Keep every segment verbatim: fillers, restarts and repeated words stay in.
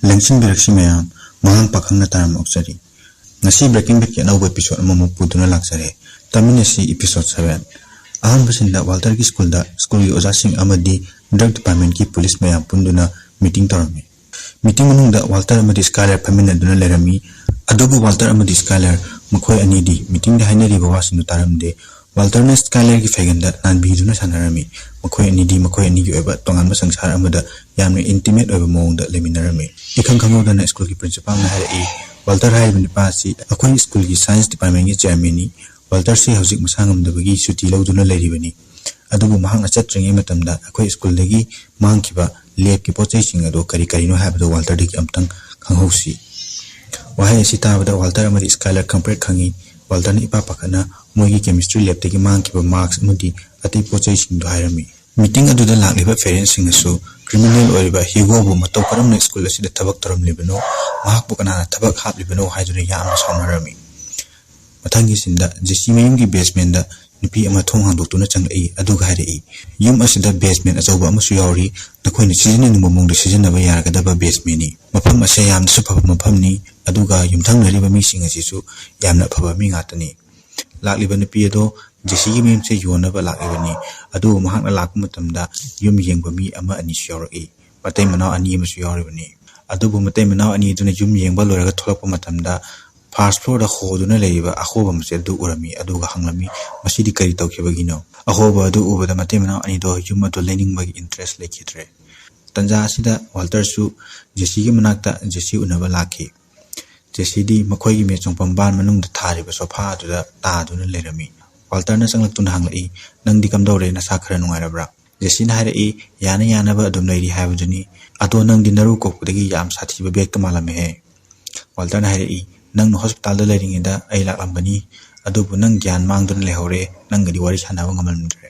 ꯂꯦꯡꯁꯤꯟꯕꯤꯔꯛꯁꯤ ꯃꯌꯥꯝ, ꯃꯍꯥꯛ ꯄꯥꯈꯪꯅ ꯇꯥꯔꯝ ꯑꯣꯛꯆꯔꯤ꯫ ꯉꯁꯤ Breaking Badꯀꯤ ꯑꯅꯧꯕ episode ꯑꯃꯃꯨꯛ ꯄꯨꯗꯨꯅ ꯂꯥꯛꯆꯔꯦ꯫ ꯇꯝꯃꯤꯟꯅꯁꯤ episode seven꯫ ꯑꯍꯥꯟꯕ sceneꯗ Walterꯒꯤ schoolꯗ schoolꯒꯤ ꯑꯣꯖꯥꯁꯤꯡ ꯑꯃꯗꯤ drug departmentꯀꯤ police ꯃꯌꯥꯝ ꯄꯨꯟꯗꯨꯅ meeting ꯇꯧꯔꯝꯃꯤ꯫ Meeting ꯃꯅꯨꯡꯗ Walter ꯑꯃꯗꯤ Skyler ꯐꯝꯃꯤꯟꯅꯗꯨꯅ ꯂꯩꯔꯝꯃꯤ꯫ ꯑꯗꯨꯕꯨ Walter ꯑꯃꯗꯤ Skyler ꯃꯈꯣꯏ ꯑꯅꯤꯗꯤ meetingꯗ ꯍꯥꯏꯅꯔꯤꯕ ꯋꯥꯁꯤꯡꯗꯨ ꯇꯥꯔꯝꯗꯦ꯫ Walterꯅ Skylerꯒꯤ ꯐꯩꯒꯟꯗ ꯅꯥꯟꯕꯤꯗꯨꯅ ꯁꯥꯟꯅꯔꯝꯃꯤ꯫ ꯃꯈꯣꯏ ꯑꯅꯤꯗꯤ ꯃꯈꯣꯏ ꯑꯅꯤꯒꯤ ꯑꯣꯏꯕ ꯇꯣꯉꯥꯟꯕ ꯁꯪꯁꯥꯔ ꯑꯃꯗ ꯌꯥꯝꯅ intimate ꯑꯣꯏꯕ ꯃꯑꯣꯡꯗ ꯂꯩꯃꯤꯟꯅꯔꯝꯃꯤ꯫ ꯏꯈꯪ ꯈꯪꯍꯧꯗꯅ schoolꯒꯤ principalꯅ ꯍꯥꯏꯔꯛꯏ, "Walter ꯍꯥꯏꯔꯤꯕ ꯅꯨꯄꯥ ꯑꯁꯤ ꯑꯩꯈꯣꯏ schoolꯒꯤ science departmentꯀꯤ chairmanꯅꯤ꯫ Walterꯁꯤ ꯍꯧꯖꯤꯛ ꯃꯁꯥ ꯉꯝꯗꯕꯒꯤ ꯁꯨꯇꯤ ꯂꯧꯗꯨꯅ ꯂꯩꯔꯤꯕꯅꯤ꯫ ꯑꯗꯨꯕꯨ ꯃꯍꯥꯛꯅ ꯆꯠꯇ꯭ꯔꯤꯉꯩ ꯃꯇꯝꯗ ꯑꯩꯈꯣꯏ schoolꯗꯒꯤ ꯃꯥꯡꯈꯤꯕ labꯀꯤ ꯄꯣꯠ ꯆꯩꯁꯤꯡ ꯑꯗꯨ ꯀꯔꯤ ꯀꯔꯤꯅꯣ ꯍꯥꯏꯕꯗꯨ Walterꯗꯒꯤ ꯑꯃꯨꯛꯇꯪ ꯈꯪꯍꯧꯁꯤ꯫" ꯋꯥꯍꯩ ꯑꯁꯤ ꯇꯥꯕꯗ Walter ꯑꯃꯗꯤ Skyler ꯈꯪꯄ꯭ꯔꯦꯛ ꯈꯪꯉꯤ꯫ Walterꯅ ꯏꯄꯥ ꯄꯥꯈꯠꯅ ꯃꯣꯏꯒꯤ chemistry labꯇꯒꯤ ꯃꯥꯡꯈꯤꯕ mask ꯑꯃꯗꯤ ꯑꯇꯩ ꯄꯣꯠ ꯆꯩꯁꯤꯡꯗꯨ ꯍꯥꯏꯔꯝꯃꯤ꯫ Meeting ꯑꯗꯨꯗ ꯂꯥꯛꯂꯤꯕ parentꯁꯤꯡꯅꯁꯨ criminal ꯑꯣꯏꯔꯤꯕ Hugoꯕꯨ ꯃꯇꯧ ꯀꯔꯝꯅ school ꯑꯁꯤꯗ ꯊꯕꯛ ꯇꯧꯔꯝꯂꯤꯕꯅꯣ, ꯃꯍꯥꯛꯄꯨ ꯀꯅꯥꯅ ꯊꯕꯛ ꯍꯥꯞꯂꯤꯕꯅꯣ ꯍꯥꯏꯗꯨꯅ ꯌꯥꯝꯅ ꯁꯥꯎꯅꯔꯝꯃꯤ꯫ ꯃꯊꯪꯒꯤ sceneꯗ Jesse ꯃꯌꯨꯝꯒꯤ basementꯗ ꯅꯨꯄꯤ ꯑꯃ ꯊꯣꯡ ꯍꯥꯡꯗꯣꯛꯇꯨꯅ ꯆꯪꯂꯛꯏ, ꯑꯗꯨꯒ ꯍꯥꯏꯔꯛꯏ, "ꯌꯨꯝ ꯑꯁꯤꯗ basement ꯑꯆꯧꯕ ꯑꯃꯁꯨ ꯌꯥꯎꯔꯤ, ꯅꯈꯣꯏꯅ ꯁꯤꯖꯤꯟꯅꯅꯤꯡꯕ ꯃꯑꯣꯡꯗ ꯁꯤꯖꯤꯟꯅꯕ ꯌꯥꯔꯒꯗꯕ basementꯅꯤ꯫ ꯃꯐꯝ ꯑꯁꯦ ꯌꯥꯝꯅꯁꯨ ꯐꯕ ꯃꯐꯝꯅꯤ, ꯑꯗꯨꯒ ꯌꯨꯝꯊꯪꯅꯔꯤꯕ ꯃꯤꯁꯤꯡ ꯑꯁꯤꯁꯨ ꯌꯥꯝꯅ ꯑꯐꯕ ꯃꯤ ꯉꯥꯛꯇꯅꯤ꯫" ꯂꯥꯛꯂꯤꯕ ꯅꯨꯄꯤ ꯑꯗꯣ Jesseꯒꯤ ꯃꯌꯨꯝꯁꯦ ꯌꯣꯟꯅꯕ ꯂꯥꯛꯂꯤꯕꯅꯤ꯫ ꯑꯗꯨꯕꯨ ꯃꯍꯥꯛꯅ ꯂꯥꯛꯄ ꯃꯇꯝꯗ ꯌꯨꯝ ꯌꯦꯡꯕ ꯃꯤ ꯑꯃ ꯑꯅꯤꯁꯨ ꯌꯥꯎꯔꯛꯏ꯫ ꯃꯇꯩ ꯃꯅꯥꯎ ꯑꯅꯤ ꯑꯃꯁꯨ ꯌꯥꯎꯔꯤꯕꯅꯤ꯫ ꯑꯗꯨꯕꯨ ꯃꯇꯩ ꯃꯅꯥꯎ ꯑꯅꯤ ꯑꯗꯨꯅ ꯌꯨꯝ ꯌꯦꯡꯕ ꯂꯣꯏꯔꯒ ꯊꯣꯛꯂꯛꯄ ꯃꯇꯝꯗ first floorꯗ ꯍꯣꯗꯨꯅ ꯂꯩꯔꯤꯕ ꯑꯍꯣꯕ ꯃꯆꯦ ꯑꯗꯨ ꯎꯔꯝꯃꯤ, ꯑꯗꯨꯒ ꯍꯪꯂꯝꯃꯤ, "ꯃꯁꯤꯗꯤ ꯀꯔꯤ ꯇꯧꯈꯤꯕꯒꯤꯅꯣ?" ꯑꯍꯣꯕ ꯑꯗꯨ ꯎꯕꯗ ꯃꯇꯩ ꯃꯅꯥꯎ ꯑꯅꯤꯗꯣ ꯌꯨꯝ ꯑꯗꯨ ꯂꯩꯅꯤꯡꯕꯒꯤ interest ꯂꯩꯈꯤꯗ꯭ꯔꯦ꯫ ꯇꯟꯖꯥ ꯑꯁꯤꯗ Walterꯁꯨ Jesseꯒꯤ ꯃꯅꯥꯛꯇ Jesse ꯎꯅꯕ ꯂꯥꯛꯈꯤ꯫ Jesseꯗꯤ ꯃꯈꯣꯏꯒꯤ ꯃꯦꯆꯣꯡꯐꯝ ꯕꯥꯟ ꯃꯅꯨꯡꯗ ꯊꯥꯔꯤꯕ sofa ꯑꯗꯨꯗ ꯇꯥꯗꯨꯅ ꯂꯩꯔꯝꯃꯤ꯫ Walterꯅ ꯆꯪꯂꯛꯇꯨꯅ ꯍꯪꯂꯛꯏ, "ꯅꯪꯗꯤ ꯀꯝꯗꯧꯔꯦ? ꯅꯁꯥ ꯈꯔ ꯅꯨꯡꯉꯥꯏꯔꯕ꯭ꯔꯥ?" Jesseꯅ ꯍꯥꯏꯔꯛꯏ, "ꯌꯥꯅ ꯌꯥꯅꯕ ꯑꯗꯨꯝ ꯂꯩꯔꯤ ꯍꯥꯏꯕꯗꯨꯅꯤ꯫ ꯑꯗꯣ ꯅꯪꯗꯤ ꯅꯔꯨ ꯀꯣꯛꯄꯗꯒꯤ ꯌꯥꯝ ꯁꯥꯊꯤꯕ ꯕꯦꯛꯇ ꯃꯥꯜꯂꯝꯃꯦꯍꯦ꯫" Walterꯅ ꯍꯥꯏꯔꯛꯏ, "ꯅꯪꯅ hospitalꯗ ꯂꯩꯔꯤꯉꯩꯗ ꯑꯩ ꯂꯥꯛꯂꯝꯕꯅꯤ, ꯑꯗꯨꯕꯨ ꯅꯪ ꯒ꯭ꯌꯥꯟ ꯃꯥꯡꯗꯨꯅ ꯂꯩꯍꯧꯔꯦ, ꯅꯪꯒꯗꯤ ꯋꯥꯔꯤ ꯁꯥꯟꯅꯕ ꯉꯝꯂꯝꯗ꯭ꯔꯦ꯫"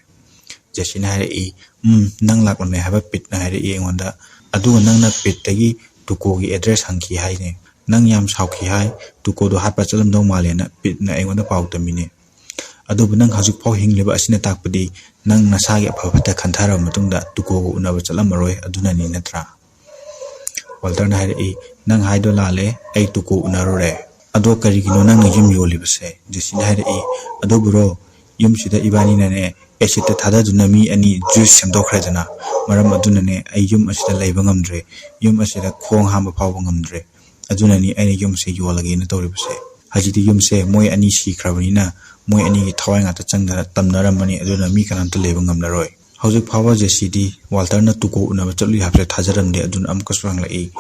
Jesseꯅ ꯍꯥꯏꯔꯛꯏ, "ꯎꯝ, ꯅꯪ ꯂꯥꯛꯂꯝꯃꯦ ꯍꯥꯏꯕ Peteꯅ ꯍꯥꯏꯔꯛꯏ ꯑꯩꯉꯣꯟꯗ꯫ ꯑꯗꯨꯒ ꯅꯪꯅ Peteꯇꯒꯤ Tucoꯒꯤ address ꯍꯪꯈꯤ ꯍꯥꯏꯅꯦ꯫ ꯅꯪ ꯌꯥꯝ ꯁꯥꯎꯈꯤ ꯍꯥꯏ, Tucoꯗꯣ ꯍꯥꯠꯄ ꯆꯠꯂꯝꯗꯧ ꯃꯥꯜꯂꯦꯅ Peteꯅ ꯑꯩꯉꯣꯟꯗ ꯄꯥꯎ ꯇꯝꯃꯤꯅꯦ꯫ ꯑꯗꯨꯕꯨ ꯅꯪ ꯍꯧꯖꯤꯛꯐꯥꯎ ꯍꯤꯡꯂꯤꯕ ꯑꯁꯤꯅ ꯇꯥꯛꯄꯗꯤ ꯅꯪ ꯅꯁꯥꯒꯤ ꯑꯐ ꯐꯠꯇ ꯈꯟꯊꯔꯕ ꯃꯇꯨꯡꯗ Tucoꯒ ꯎꯅꯕ ꯆꯠꯂꯝꯃꯔꯣꯏ, ꯑꯗꯨꯅꯅꯤ ꯅꯠꯇ꯭ꯔꯥ?" ꯋꯥꯜꯇꯔꯅ ꯍꯥꯏꯔꯛꯏ, "ꯅꯪ ꯍꯥꯏꯗꯣ ꯂꯥꯜꯂꯦ, ꯑꯩ ꯇꯨꯀꯣ ꯎꯅꯔꯨꯔꯦ꯫ ꯑꯗꯣ ꯀꯔꯤꯒꯤꯅꯣ ꯅꯪꯅ ꯌꯨꯝ ꯌꯣꯜꯂꯤꯕꯁꯦ?" ꯖꯦꯁꯤꯅ ꯍꯥꯏꯔꯛꯏ, "ꯑꯗꯨꯕꯨꯔꯣ, ꯌꯨꯝꯁꯤꯗ ꯏꯕꯥꯅꯤꯅꯅꯦ ꯑꯦꯁꯤꯠꯇ ꯊꯥꯗꯗꯨꯅ ꯃꯤ ꯑꯅꯤ ꯖꯨꯏꯁ ꯁꯦꯝꯗꯣꯛꯈ꯭ꯔꯦꯗꯅ꯫ ꯃꯔꯝ ꯑꯗꯨꯅꯅꯦ ꯑꯩ ꯌꯨꯝ ꯑꯁꯤꯗ ꯂꯩꯕ ꯉꯝꯗ꯭ꯔꯦ, ꯌꯨꯝ ꯑꯁꯤꯗ ꯈꯣꯡ ꯍꯥꯝꯕ ꯐꯥꯎꯕ ꯉꯝꯗ꯭ꯔꯦ꯫ ꯑꯗꯨꯅꯅꯤ ꯑꯩꯅ ꯌꯨꯝꯁꯦ ꯌꯣꯜꯂꯒꯦꯅ ꯇꯧꯔꯤꯕꯁꯦ꯫ ꯍꯧꯖꯤꯛꯇꯤ ꯌꯨꯝꯁꯦ ꯃꯣꯏ ꯑꯅꯤ ꯁꯤꯈ꯭ꯔꯕꯅꯤꯅ ꯃꯣꯏ ꯑꯅꯤꯒꯤ ꯊꯋꯥꯏ ꯉꯥꯛꯇ ꯆꯪꯗꯅ ꯇꯝꯅꯔꯝꯃꯅꯤ, ꯑꯗꯨꯅ ꯃꯤ ꯀꯅꯥꯝꯇ ꯂꯩꯕ ꯉꯝꯂꯔꯣꯏ꯫" ꯍꯧꯖꯤꯛ ꯐꯥꯎꯕ ꯖꯦꯁꯤꯗꯤ ꯋꯥꯜꯇꯔꯅ ꯇꯨꯀꯣ ꯎꯅꯕ ꯆꯠꯂꯨꯏ ꯍꯥꯏꯕꯁꯦ ꯊꯥꯖꯔꯝꯗꯦ꯫ ꯑꯗꯨꯅ ꯑꯃꯨꯛꯀꯁꯨ ꯍꯪꯂꯛꯏ,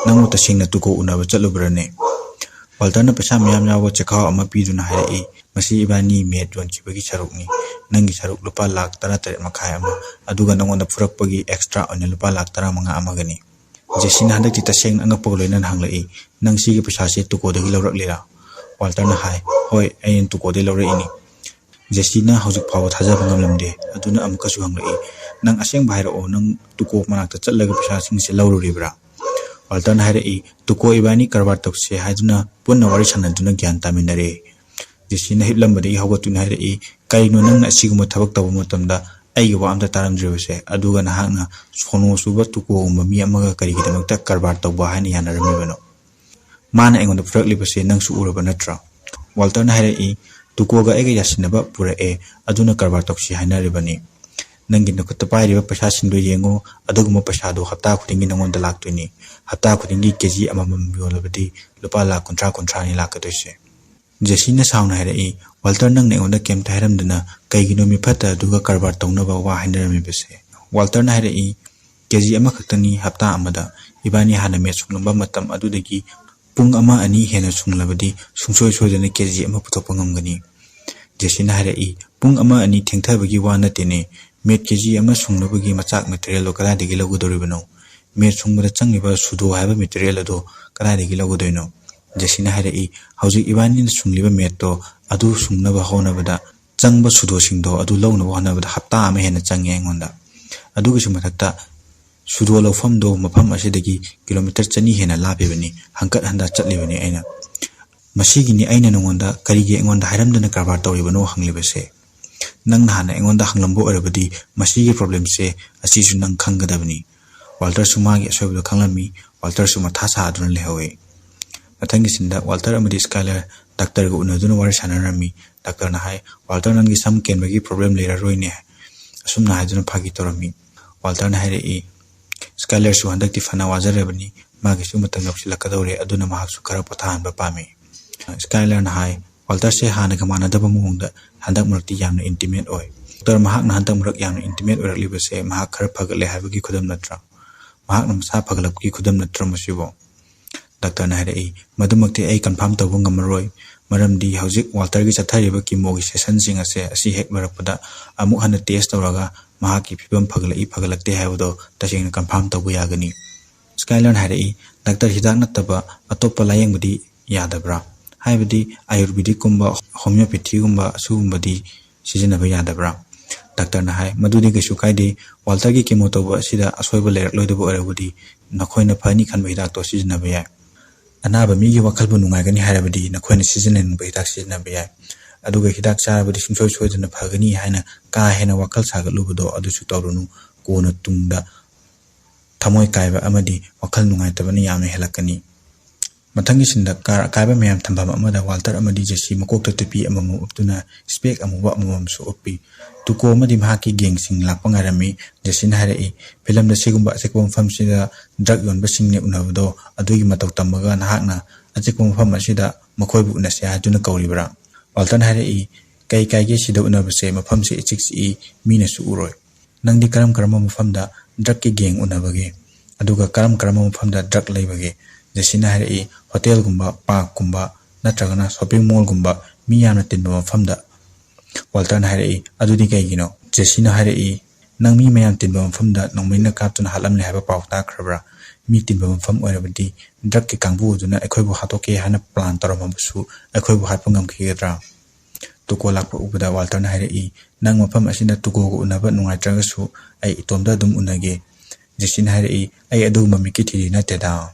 "ꯅꯪꯕꯨ ꯇꯁꯦꯡꯅ ꯇꯨꯀꯣ ꯎꯅꯕ ꯆꯠꯂꯨꯕ꯭ꯔꯅꯦ?" ꯋꯥꯜꯇꯔꯅ ꯄꯩꯁꯥ ꯃꯌꯥꯝ ꯌꯥꯎꯕ ꯆꯦꯈꯥꯎ ꯑꯃ ꯄꯤꯗꯨꯅ ꯍꯥꯏꯔꯛꯏ, "ꯃꯁꯤ ꯏꯕꯥꯅꯤ ꯃꯦꯠ ꯌꯣꯟꯈꯤꯕꯒꯤ ꯁꯔꯨꯛꯅꯤ꯫ ꯅꯪꯒꯤ ꯁꯔꯨꯛ ꯂꯨꯄꯥ ꯂꯥꯛ ꯇꯔꯥ ꯇꯔꯦꯠ ꯃꯈꯥꯏ ꯑꯃ, ꯑꯗꯨꯒ ꯅꯉꯣꯟꯗ ꯐꯨꯔꯛꯄꯒꯤ ꯑꯦꯛꯁꯇ꯭ꯔꯥ ꯑꯣꯏꯅ ꯂꯨꯄꯥ ꯂꯥꯛ ꯇꯔꯥ ꯃꯉꯥ ꯑꯃꯒꯅꯤ꯫" ꯖꯦꯁꯤꯅ ꯍꯟꯗꯛꯇꯤ ꯇꯁꯦꯡꯅ ꯑꯉꯛꯄꯒ ꯂꯣꯏꯅꯅ ꯍꯪꯂꯛꯏ, "ꯅꯪ ꯁꯤꯒꯤ ꯄꯩꯁꯥꯁꯦ ꯇꯨꯀꯣꯗꯒꯤ ꯂꯧꯔꯛꯂꯤꯔꯥ?" ꯋꯥꯜꯇꯔꯅ ꯍꯥꯏ, "ꯍꯣꯏ, ꯑꯩꯅ ꯇꯨꯀꯣꯗꯒꯤ ꯂꯧꯔꯛꯏꯅꯤ꯫" ꯖꯦꯁꯤꯅ ꯍꯧꯖꯤꯛ ꯐꯥꯎꯕ ꯊꯥꯖꯕ ꯉꯝꯂꯝꯗꯦ꯫ ꯑꯗꯨꯅ ꯑꯃꯨꯛꯀꯁꯨ ꯍꯪꯂꯛꯏ, "ꯅꯪ ꯑꯁꯦꯡꯕ ꯍꯥꯏꯔꯛꯑꯣ, ꯅꯪ ꯇꯨꯀꯣ ꯃꯅꯥꯛꯇ ꯆꯠꯂꯒ ꯄꯩꯁꯥꯁꯤꯡꯁꯦ ꯂꯧꯔꯨꯔꯤꯕ꯭ꯔꯥ?" ꯋꯥꯜꯇꯔꯅ ꯍꯥꯏꯔꯛꯏ, "ꯇꯨꯀꯣ ꯏꯕꯥꯅꯤ ꯀꯔꯕꯥꯔ ꯇꯧꯁꯦ ꯍꯥꯏꯗꯨꯅ ꯄꯨꯟꯅ ꯋꯥꯔꯤ ꯁꯥꯟꯅꯗꯨꯅ ꯒ꯭ꯌꯥꯟ ꯇꯥꯃꯤꯟꯅꯔꯦ꯫" ꯖꯦꯁꯤꯅ ꯍꯤꯞꯂꯝꯕꯗꯒꯤ ꯍꯧꯒꯠꯇꯨꯅ ꯍꯥꯏꯔꯛꯏ, "ꯀꯔꯤꯅꯣ ꯅꯪꯅ ꯑꯁꯤꯒꯨꯝꯕ ꯊꯕꯛ ꯇꯧꯕ ꯃꯇꯝꯗ ꯑꯩꯒꯤ ꯋꯥ ꯑꯝꯇ ꯇꯥꯔꯝꯗ꯭ꯔꯤꯕꯁꯦ? ꯑꯗꯨꯒ ꯅꯍꯥꯛꯅ ꯁꯣꯅꯣ ꯆꯨꯕ ꯇꯨꯀꯣꯒꯨꯝꯕ ꯃꯤ ꯑꯃꯒ ꯀꯔꯤꯒꯤꯗꯃꯛꯇ ꯀꯔꯕꯥꯔ ꯇꯧꯕ ꯍꯥꯏꯅ ꯌꯥꯅꯔꯝꯃꯤꯕꯅꯣ? ꯃꯥꯅ ꯑꯩꯉꯣꯟꯗ ꯐꯨꯔꯛꯂꯤꯕꯁꯦ ꯅꯪꯁꯨ ꯎꯔꯕ ꯅꯠꯇ꯭ꯔꯣ?" ꯋꯥꯜꯇꯔꯅ ꯍꯥꯏꯔꯛꯏ, "ꯇꯨꯀꯣꯒ ꯑꯩꯒ ꯌꯥꯁꯤꯟꯅꯕ ꯄꯨꯔꯛꯑꯦ, ꯑꯗꯨꯅ ꯀꯔꯕꯥꯔ ꯇꯧꯁꯤ ꯍꯥꯏꯅꯔꯤꯕꯅꯤ꯫ ꯅꯪꯒꯤ ꯅꯈꯨꯠꯇ ꯄꯥꯏꯔꯤꯕ ꯄꯩꯁꯥꯁꯤꯡꯗꯣ ꯌꯦꯡꯉꯣ, ꯑꯗꯨꯒꯨꯝꯕ ꯄꯩꯁꯥꯗꯣ ꯍꯞꯇꯥ ꯈꯨꯗꯤꯡꯒꯤ ꯅꯉꯣꯟꯗ ꯂꯥꯛꯇꯣꯏꯅꯤ꯫ ꯍꯞꯇꯥ ꯈꯨꯗꯤꯡꯒꯤ ꯀꯦ ꯖꯤ ꯑꯃꯃꯝ ꯌꯣꯜꯂꯕꯗꯤ ꯂꯨꯄꯥ ꯂꯥꯛ ꯀꯨꯟꯊ꯭ꯔꯥ, ꯀꯨꯟꯊ꯭ꯔꯥꯅꯤ ꯂꯥꯛꯀꯗꯣꯏꯁꯦ꯫" ꯖꯦꯁꯤꯅ ꯁꯥꯎꯅ ꯍꯥꯏꯔꯛꯏ, "ꯋꯥꯜꯇꯔ, ꯅꯪꯅ ꯑꯩꯉꯣꯟꯗ ꯀꯩꯝꯇ ꯍꯥꯏꯔꯝꯗꯅ ꯀꯩꯒꯤꯅꯣ ꯃꯤꯐꯠꯇ ꯑꯗꯨꯒ ꯀꯔꯕꯥꯔ ꯇꯧꯅꯕ ꯋꯥ ꯍꯥꯏꯅꯔꯝꯃꯤꯕꯁꯦ?" ꯋꯥꯜꯇꯔꯅ ꯍꯥꯏꯔꯛꯏ, "ꯀꯦ ꯖꯤ ꯑꯃꯈꯛꯇꯅꯤ ꯍꯞꯇꯥ ꯑꯃꯗ꯫ ꯏꯕꯥꯅꯤ ꯍꯥꯟꯅ ꯃꯦꯠ ꯁꯨꯡꯂꯝꯕ ꯃꯇꯝ ꯑꯗꯨꯗꯒꯤ ꯄꯨꯡ ꯑꯃ ꯑꯅꯤ ꯍꯦꯟꯅ ꯁꯨꯡꯂꯕꯗꯤ ꯁꯨꯡꯁꯣꯏ ꯁꯣꯏꯗꯅ ꯀꯦ ꯖꯤ ꯑꯃ ꯄꯨꯊꯣꯛꯄ ꯉꯝꯒꯅꯤ꯫" ꯖꯦꯁꯤꯅ ꯍꯥꯏꯔꯛꯏ, "ꯄꯨꯡ ꯑꯃ ꯑꯅꯤ ꯊꯦꯡꯊꯕꯒꯤ ꯋꯥ ꯅꯠꯇꯦꯅꯦ, ꯃꯦꯠ ꯀꯦ ꯖꯤ ꯑꯃ ꯁꯨꯡꯅꯕꯒꯤ ꯃꯆꯥꯛ ꯃꯦꯇꯔꯤꯌꯦꯜꯗꯣ ꯀꯗꯥꯏꯗꯒꯤ ꯂꯧꯒꯗꯧꯔꯤꯕꯅꯣ? ꯃꯦꯠ ꯁꯨꯡꯕꯗ ꯆꯪꯂꯤꯕ ꯁꯨꯗꯣ ꯍꯥꯏꯕ ꯃꯦꯇꯔꯤꯌꯦꯜ ꯑꯗꯣ ꯀꯗꯥꯏꯗꯒꯤ ꯂꯧꯒꯗꯣꯏꯅꯣ?" ꯖꯦꯁꯤꯅ ꯍꯥꯏꯔꯛꯏ, "ꯍꯧꯖꯤꯛ ꯏꯕꯥꯅꯤꯅ ꯁꯨꯡꯂꯤꯕ ꯃꯦꯠꯇꯣ ꯑꯗꯨ ꯁꯨꯡꯅꯕ ꯍꯣꯠꯅꯕꯗ ꯆꯪꯕ ꯁꯨꯗꯣꯁꯤꯡꯗꯣ ꯑꯗꯨ ꯂꯧꯅꯕ ꯍꯣꯠꯅꯕꯗ ꯍꯞꯇꯥ ꯑꯃ ꯍꯦꯟꯅ ꯆꯪꯉꯦ ꯑꯩꯉꯣꯟꯗ꯫ ꯑꯗꯨꯒꯤꯁꯨ ꯃꯊꯛꯇ ꯁꯨꯗꯣ ꯂꯧꯐꯝꯗꯣ ꯃꯐꯝ ꯑꯁꯤꯗꯒꯤ ꯀꯤꯂꯣꯃꯤꯇꯔ ꯆꯅꯤ ꯍꯦꯟꯅ ꯂꯥꯞꯄꯤꯕꯅꯤ, ꯍꯪꯀꯠ ꯍꯟꯗ ꯆꯠꯂꯤꯕꯅꯤ ꯑꯩꯅ꯫ ꯃꯁꯤꯒꯤꯅꯤ ꯑꯩꯅ ꯅꯉꯣꯟꯗ ꯀꯔꯤꯒꯤ ꯑꯩꯉꯣꯟꯗ ꯍꯥꯏꯔꯝꯗꯅ ꯀꯔꯕꯥꯔ ꯇꯧꯔꯤꯕꯅꯣ ꯍꯪꯂꯤꯕꯁꯦ꯫ ꯅꯪꯅ ꯍꯥꯟꯅ ꯑꯩꯉꯣꯟꯗ ꯍꯪꯂꯝꯕ ꯑꯣꯏꯔꯕꯗꯤ ꯃꯁꯤꯒꯤ ꯄ꯭ꯔꯣꯕ꯭ꯂꯦꯝꯁꯦ ꯑꯁꯤꯁꯨ ꯅꯪ ꯈꯪꯒꯗꯕꯅꯤ꯫" ꯋꯥꯜꯇꯔꯁꯨ ꯃꯥꯒꯤ ꯑꯁꯣꯏꯕꯗꯣ ꯈꯪꯂꯝꯃꯤ꯫ ꯋꯥꯜꯇꯔꯁꯨ ꯃꯊꯥ ꯁꯥꯗꯨꯅ ꯂꯩꯍꯧꯏ꯫ ꯃꯊꯪꯒꯤ ꯁꯤꯟꯗ ꯋꯥꯜꯇꯔ ꯑꯃꯗꯤ ꯁ꯭ꯀꯥꯏꯂꯔ ꯗꯥꯛꯇꯔꯒ ꯎꯅꯗꯨꯅ ꯋꯥꯔꯤ ꯁꯥꯟꯅꯔꯝꯃꯤ꯫ ꯗꯥꯛꯇꯔꯅ ꯍꯥꯏ, "ꯋꯥꯜꯇꯔ, ꯅꯪꯒꯤ ꯁꯝ ꯀꯦꯟꯕꯒꯤ ꯄ꯭ꯔꯣꯕ꯭ꯂꯦꯝ ꯂꯩꯔꯔꯣꯏꯅꯦ"꯫ ꯑꯁꯨꯝꯅ ꯍꯥꯏꯗꯨꯅ ꯐꯥꯒꯤ ꯇꯧꯔꯝꯃꯤ꯫ ꯋꯥꯜꯇꯔꯅ ꯍꯥꯏꯔꯛꯏ, "ꯁ꯭ꯀꯥꯏꯂꯔꯁꯨ ꯍꯟꯗꯛꯇꯤ ꯐꯅ ꯋꯥꯖꯔꯕꯅꯤ, ꯃꯥꯒꯤꯁꯨ ꯃꯇꯝ ꯌꯧꯁꯤꯜꯂꯛꯀꯗꯧꯔꯦ, ꯑꯗꯨꯅ ꯃꯍꯥꯛꯁꯨ ꯈꯔ ꯄꯣꯊꯥꯍꯟꯕ ꯄꯥꯝꯃꯤ"꯫ ꯁ꯭ꯀꯥꯏꯂꯔꯅ ꯍꯥꯏ, "ꯋꯥꯜꯇꯔꯁꯦ ꯍꯥꯟꯅꯒ ꯃꯥꯟꯅꯗꯕ ꯃꯑꯣꯡꯗ ꯍꯟꯗꯛ ꯃꯔꯛꯇꯤ ꯌꯥꯝꯅ ꯏꯟꯇꯤꯃꯦꯠ ꯑꯣꯏ꯫ ꯗꯥꯛꯇꯔ, ꯃꯍꯥꯛꯅ ꯍꯟꯗꯛ ꯃꯔꯛ ꯌꯥꯝꯅ ꯏꯟꯇꯤꯃꯦꯠ ꯑꯣꯏꯔꯛꯂꯤꯕꯁꯦ ꯃꯍꯥꯛ ꯈꯔ ꯐꯒꯠꯂꯦ ꯍꯥꯏꯕꯒꯤ ꯈꯨꯗꯝ ꯅꯠꯇ꯭ꯔꯥ? ꯃꯍꯥꯛꯅ ꯃꯁꯥ ꯐꯒꯠꯂꯛꯄꯒꯤ ꯈꯨꯗꯝ ꯅꯠꯇ꯭ꯔꯣ ꯃꯁꯤꯕꯣ?" ꯗꯥꯛꯇꯔꯅ ꯍꯥꯏꯔꯛꯏ, "ꯃꯗꯨꯃꯛꯇꯤ ꯑꯩ ꯀꯟꯐꯥꯔꯝ ꯇꯧꯕ ꯉꯝꯃꯔꯣꯏ, ꯃꯔꯝꯗꯤ ꯍꯧꯖꯤꯛ ꯋꯥꯜꯇꯔꯒꯤ ꯆꯠꯊꯔꯤꯕ ꯀꯤꯃꯣꯒꯤ ꯁꯦꯁꯟꯁꯤꯡ ꯑꯁꯦ ꯑꯁꯤ ꯍꯦꯛ ꯂꯣꯏꯔꯛꯄꯗ ꯑꯃꯨꯛ ꯍꯟꯅ ꯇꯦꯁ ꯇꯧꯔꯒ ꯃꯍꯥꯛꯀꯤ ꯐꯤꯕꯝ ꯐꯒꯠꯂꯛꯏ ꯐꯒꯠꯂꯛꯇꯦ ꯍꯥꯏꯕꯗꯣ ꯇꯁꯦꯡꯅ ꯀꯟꯐꯥꯔꯝ ꯇꯧꯕ ꯌꯥꯒꯅꯤ"꯫ ꯁ꯭ꯀꯥꯏꯂꯔꯅ ꯍꯥꯏꯔꯛꯏ, "ꯗꯥꯛꯇꯔ, ꯍꯤꯗꯥꯛ ꯅꯠꯇꯕ ꯑꯇꯣꯞꯄ ꯂꯥꯌꯦꯡꯕꯗꯤ ꯌꯥꯗꯕ꯭ꯔꯥ? ꯍꯥꯏꯕꯗꯤ ꯑꯥꯌꯨꯔꯕꯦꯗꯤꯛꯀꯨꯝꯕ, ꯍꯣꯃꯤꯌꯣꯄꯦꯊꯤꯒꯨꯝꯕ ꯑꯁꯤꯒꯨꯝꯕꯗꯤ ꯁꯤꯖꯤꯟꯅꯕ ꯌꯥꯗꯕ꯭ꯔꯥ?" ꯗꯥꯛꯇꯔꯅ ꯍꯥꯏ, "ꯃꯗꯨꯗꯤ ꯀꯩꯁꯨ ꯀꯥꯏꯗꯦ, ꯋꯥꯜꯇꯔꯒꯤ ꯀꯦꯃꯣ ꯇꯧꯕ ꯑꯁꯤꯗ ꯑꯁꯣꯏꯕ ꯂꯩꯔꯛꯂꯣꯏꯗꯕ ꯑꯣꯏꯔꯕꯗꯤ ꯅꯈꯣꯏꯅ ꯐꯅꯤ ꯈꯟꯕ ꯍꯤꯗꯥꯛꯇꯣ ꯁꯤꯖꯤꯟꯅꯕ ꯌꯥꯏ꯫ ꯑꯅꯥꯕ ꯃꯤꯒꯤ ꯋꯥꯈꯜꯕꯨ ꯅꯨꯡꯉꯥꯏꯒꯅꯤ ꯍꯥꯏꯔꯕꯗꯤ ꯅꯈꯣꯏꯅ ꯁꯤꯖꯤꯟꯅꯅꯤꯡꯕ ꯍꯤꯗꯥꯛ ꯁꯤꯖꯤꯟꯅꯕ ꯌꯥꯏ꯫ ꯑꯗꯨꯒ ꯍꯤꯗꯥꯛ ꯆꯥꯔꯕꯗꯤ ꯁꯨꯡꯁꯣꯏ ꯁꯣꯏꯗꯅ ꯐꯒꯅꯤ ꯍꯥꯏꯅ ꯀꯥ ꯍꯦꯟꯅ ꯋꯥꯈꯜ ꯁꯥꯒꯠꯂꯨꯕꯗꯣ ꯑꯗꯨꯁꯨ ꯇꯧꯔꯨꯅꯨ꯫ ꯀꯣꯟꯅ ꯇꯨꯡꯗ ꯊꯃꯣꯏ ꯀꯥꯏꯕ ꯑꯃꯗꯤ ꯋꯥꯈꯜ ꯅꯨꯡꯉꯥꯏꯇꯕꯅ ꯌꯥꯝꯅ ꯍꯦꯜꯂꯛꯀꯅꯤ"꯫ ꯃꯊꯪꯒꯤ ꯁꯤꯟꯗ ꯀꯥꯔ ꯑꯀꯥꯏꯕ ꯃꯌꯥꯝ ꯊꯝꯐꯝ ꯑꯃꯗ ꯋꯥꯜꯇꯔ ꯑꯃꯗꯤ ꯖꯦꯁꯤ ꯃꯀꯣꯛꯇ ꯇꯨꯄꯤ ꯑꯃꯃꯝ ꯎꯞꯇꯨꯅ ꯏꯁꯄꯦꯛ ꯑꯃꯨꯕ ꯑꯃꯃꯝꯁꯨ ꯎꯞꯄꯤ꯫ ꯇꯨꯀꯣ ꯑꯃꯗꯤ ꯃꯍꯥꯛꯀꯤ ꯒꯦꯡꯁꯤꯡ ꯂꯥꯛꯄ ꯉꯥꯏꯔꯝꯃꯤ꯫ ꯖꯦꯁꯤꯅ ꯍꯥꯏꯔꯛꯏ, "ꯐꯤꯂꯝꯗ ꯁꯤꯒꯨꯝꯕ ꯑꯆꯤꯛꯄ ꯃꯐꯝꯁꯤꯗ ꯗ꯭ꯔꯒ ꯌꯣꯟꯕꯁꯤꯡꯅ ꯎꯅꯕꯗꯣ ꯑꯗꯨꯒꯤ ꯃꯇꯧ ꯇꯝꯃꯒ ꯅꯍꯥꯛꯅ ꯑꯆꯤꯛꯄ ꯃꯐꯝ ꯑꯁꯤꯗ ꯃꯈꯣꯏꯕꯨ ꯎꯅꯁꯦ ꯍꯥꯏꯗꯨꯅ ꯀꯧꯔꯤꯕ꯭ꯔꯥ?" ꯋꯥꯜꯇꯔꯅ ꯍꯥꯏꯔꯛꯏ, "ꯀꯩ ꯀꯥꯏꯒꯦ ꯁꯤꯗ ꯎꯅꯕꯁꯦ? ꯃꯐꯝꯁꯦ ꯏꯆꯤꯛ ꯆꯤꯛꯏ, ꯃꯤꯅꯁꯨ ꯎꯔꯣꯏ"꯫ "ꯅꯪꯗꯤ ꯀꯔꯝ ꯀꯔꯝꯕ ꯃꯐꯝꯗ ꯗ꯭ꯔꯒꯀꯤ ꯒꯦꯡ ꯎꯅꯕꯒꯦ? ꯑꯗꯨꯒ ꯀꯔꯝ ꯀꯔꯝꯕ ꯃꯐꯝꯗ ꯗ꯭ꯔꯒ ꯂꯩꯕꯒꯦ?" ꯖꯦꯁꯤꯅ ꯍꯥꯏꯔꯛꯏ, "ꯍꯣꯇꯦꯜꯒꯨꯝꯕ, ꯄꯥꯔꯛꯀꯨꯝꯕ, ꯅꯠꯇ꯭ꯔꯒꯅ ꯁꯣꯞꯄꯤꯡ ꯃꯣꯜꯒꯨꯝꯕ, ꯃꯤ ꯌꯥꯝꯅ ꯇꯤꯟꯕ ꯃꯐꯝꯗ"꯫ ꯋꯥꯜꯇꯔꯅ ꯍꯥꯏꯔꯛꯏ, "ꯑꯗꯨꯗꯤ ꯀꯩꯒꯤꯅꯣ?" ꯖꯦꯁꯤꯅ ꯍꯥꯏꯔꯛꯏ, "ꯅꯪ ꯃꯤ ꯃꯌꯥꯝ ꯇꯤꯟꯕ ꯃꯐꯝꯗ ꯅꯣꯡꯃꯩꯅ ꯀꯥꯞꯇꯨꯅ ꯍꯥꯠꯂꯝꯂꯦ ꯍꯥꯏꯕ ꯄꯥꯎ ꯇꯥꯈ꯭ꯔꯕ꯭ꯔꯥ? ꯃꯤ ꯇꯤꯟꯕ ꯃꯐꯝ ꯑꯣꯏꯔꯕꯗꯤ ꯗ꯭ꯔꯒꯀꯤ ꯀꯥꯡꯕꯨ ꯑꯗꯨꯅ ꯑꯩꯈꯣꯏꯕꯨ ꯍꯥꯠꯇꯣꯛꯀꯦ ꯍꯥꯏꯅ ꯄ꯭ꯂꯥꯟ ꯇꯧꯔꯝꯃꯕꯁꯨ ꯑꯩꯈꯣꯏꯕꯨ ꯍꯥꯠꯄ ꯉꯝꯈꯤꯒꯗ꯭ꯔꯥ?" ꯇꯨꯀꯣ ꯂꯥꯛꯄ ꯎꯕꯗ ꯋꯥꯜꯇꯔꯅ ꯍꯥꯏꯔꯛꯏ, "ꯅꯪ ꯃꯐꯝ ꯑꯁꯤꯗ ꯇꯨꯀꯣꯒ ꯎꯅꯕ ꯅꯨꯡꯉꯥꯏꯇ꯭ꯔꯒꯁꯨ ꯑꯩ ꯏꯇꯣꯝꯇ ꯑꯗꯨꯝ ꯎꯅꯒꯦ"꯫ ꯖꯦꯁꯤꯅ ꯍꯥꯏꯔꯛꯏ, "ꯑꯩ ꯑꯗꯨꯒꯨꯝꯕ ꯃꯤꯀꯤ ꯊꯤꯔꯤ ꯅꯠꯇꯦꯗ"꯫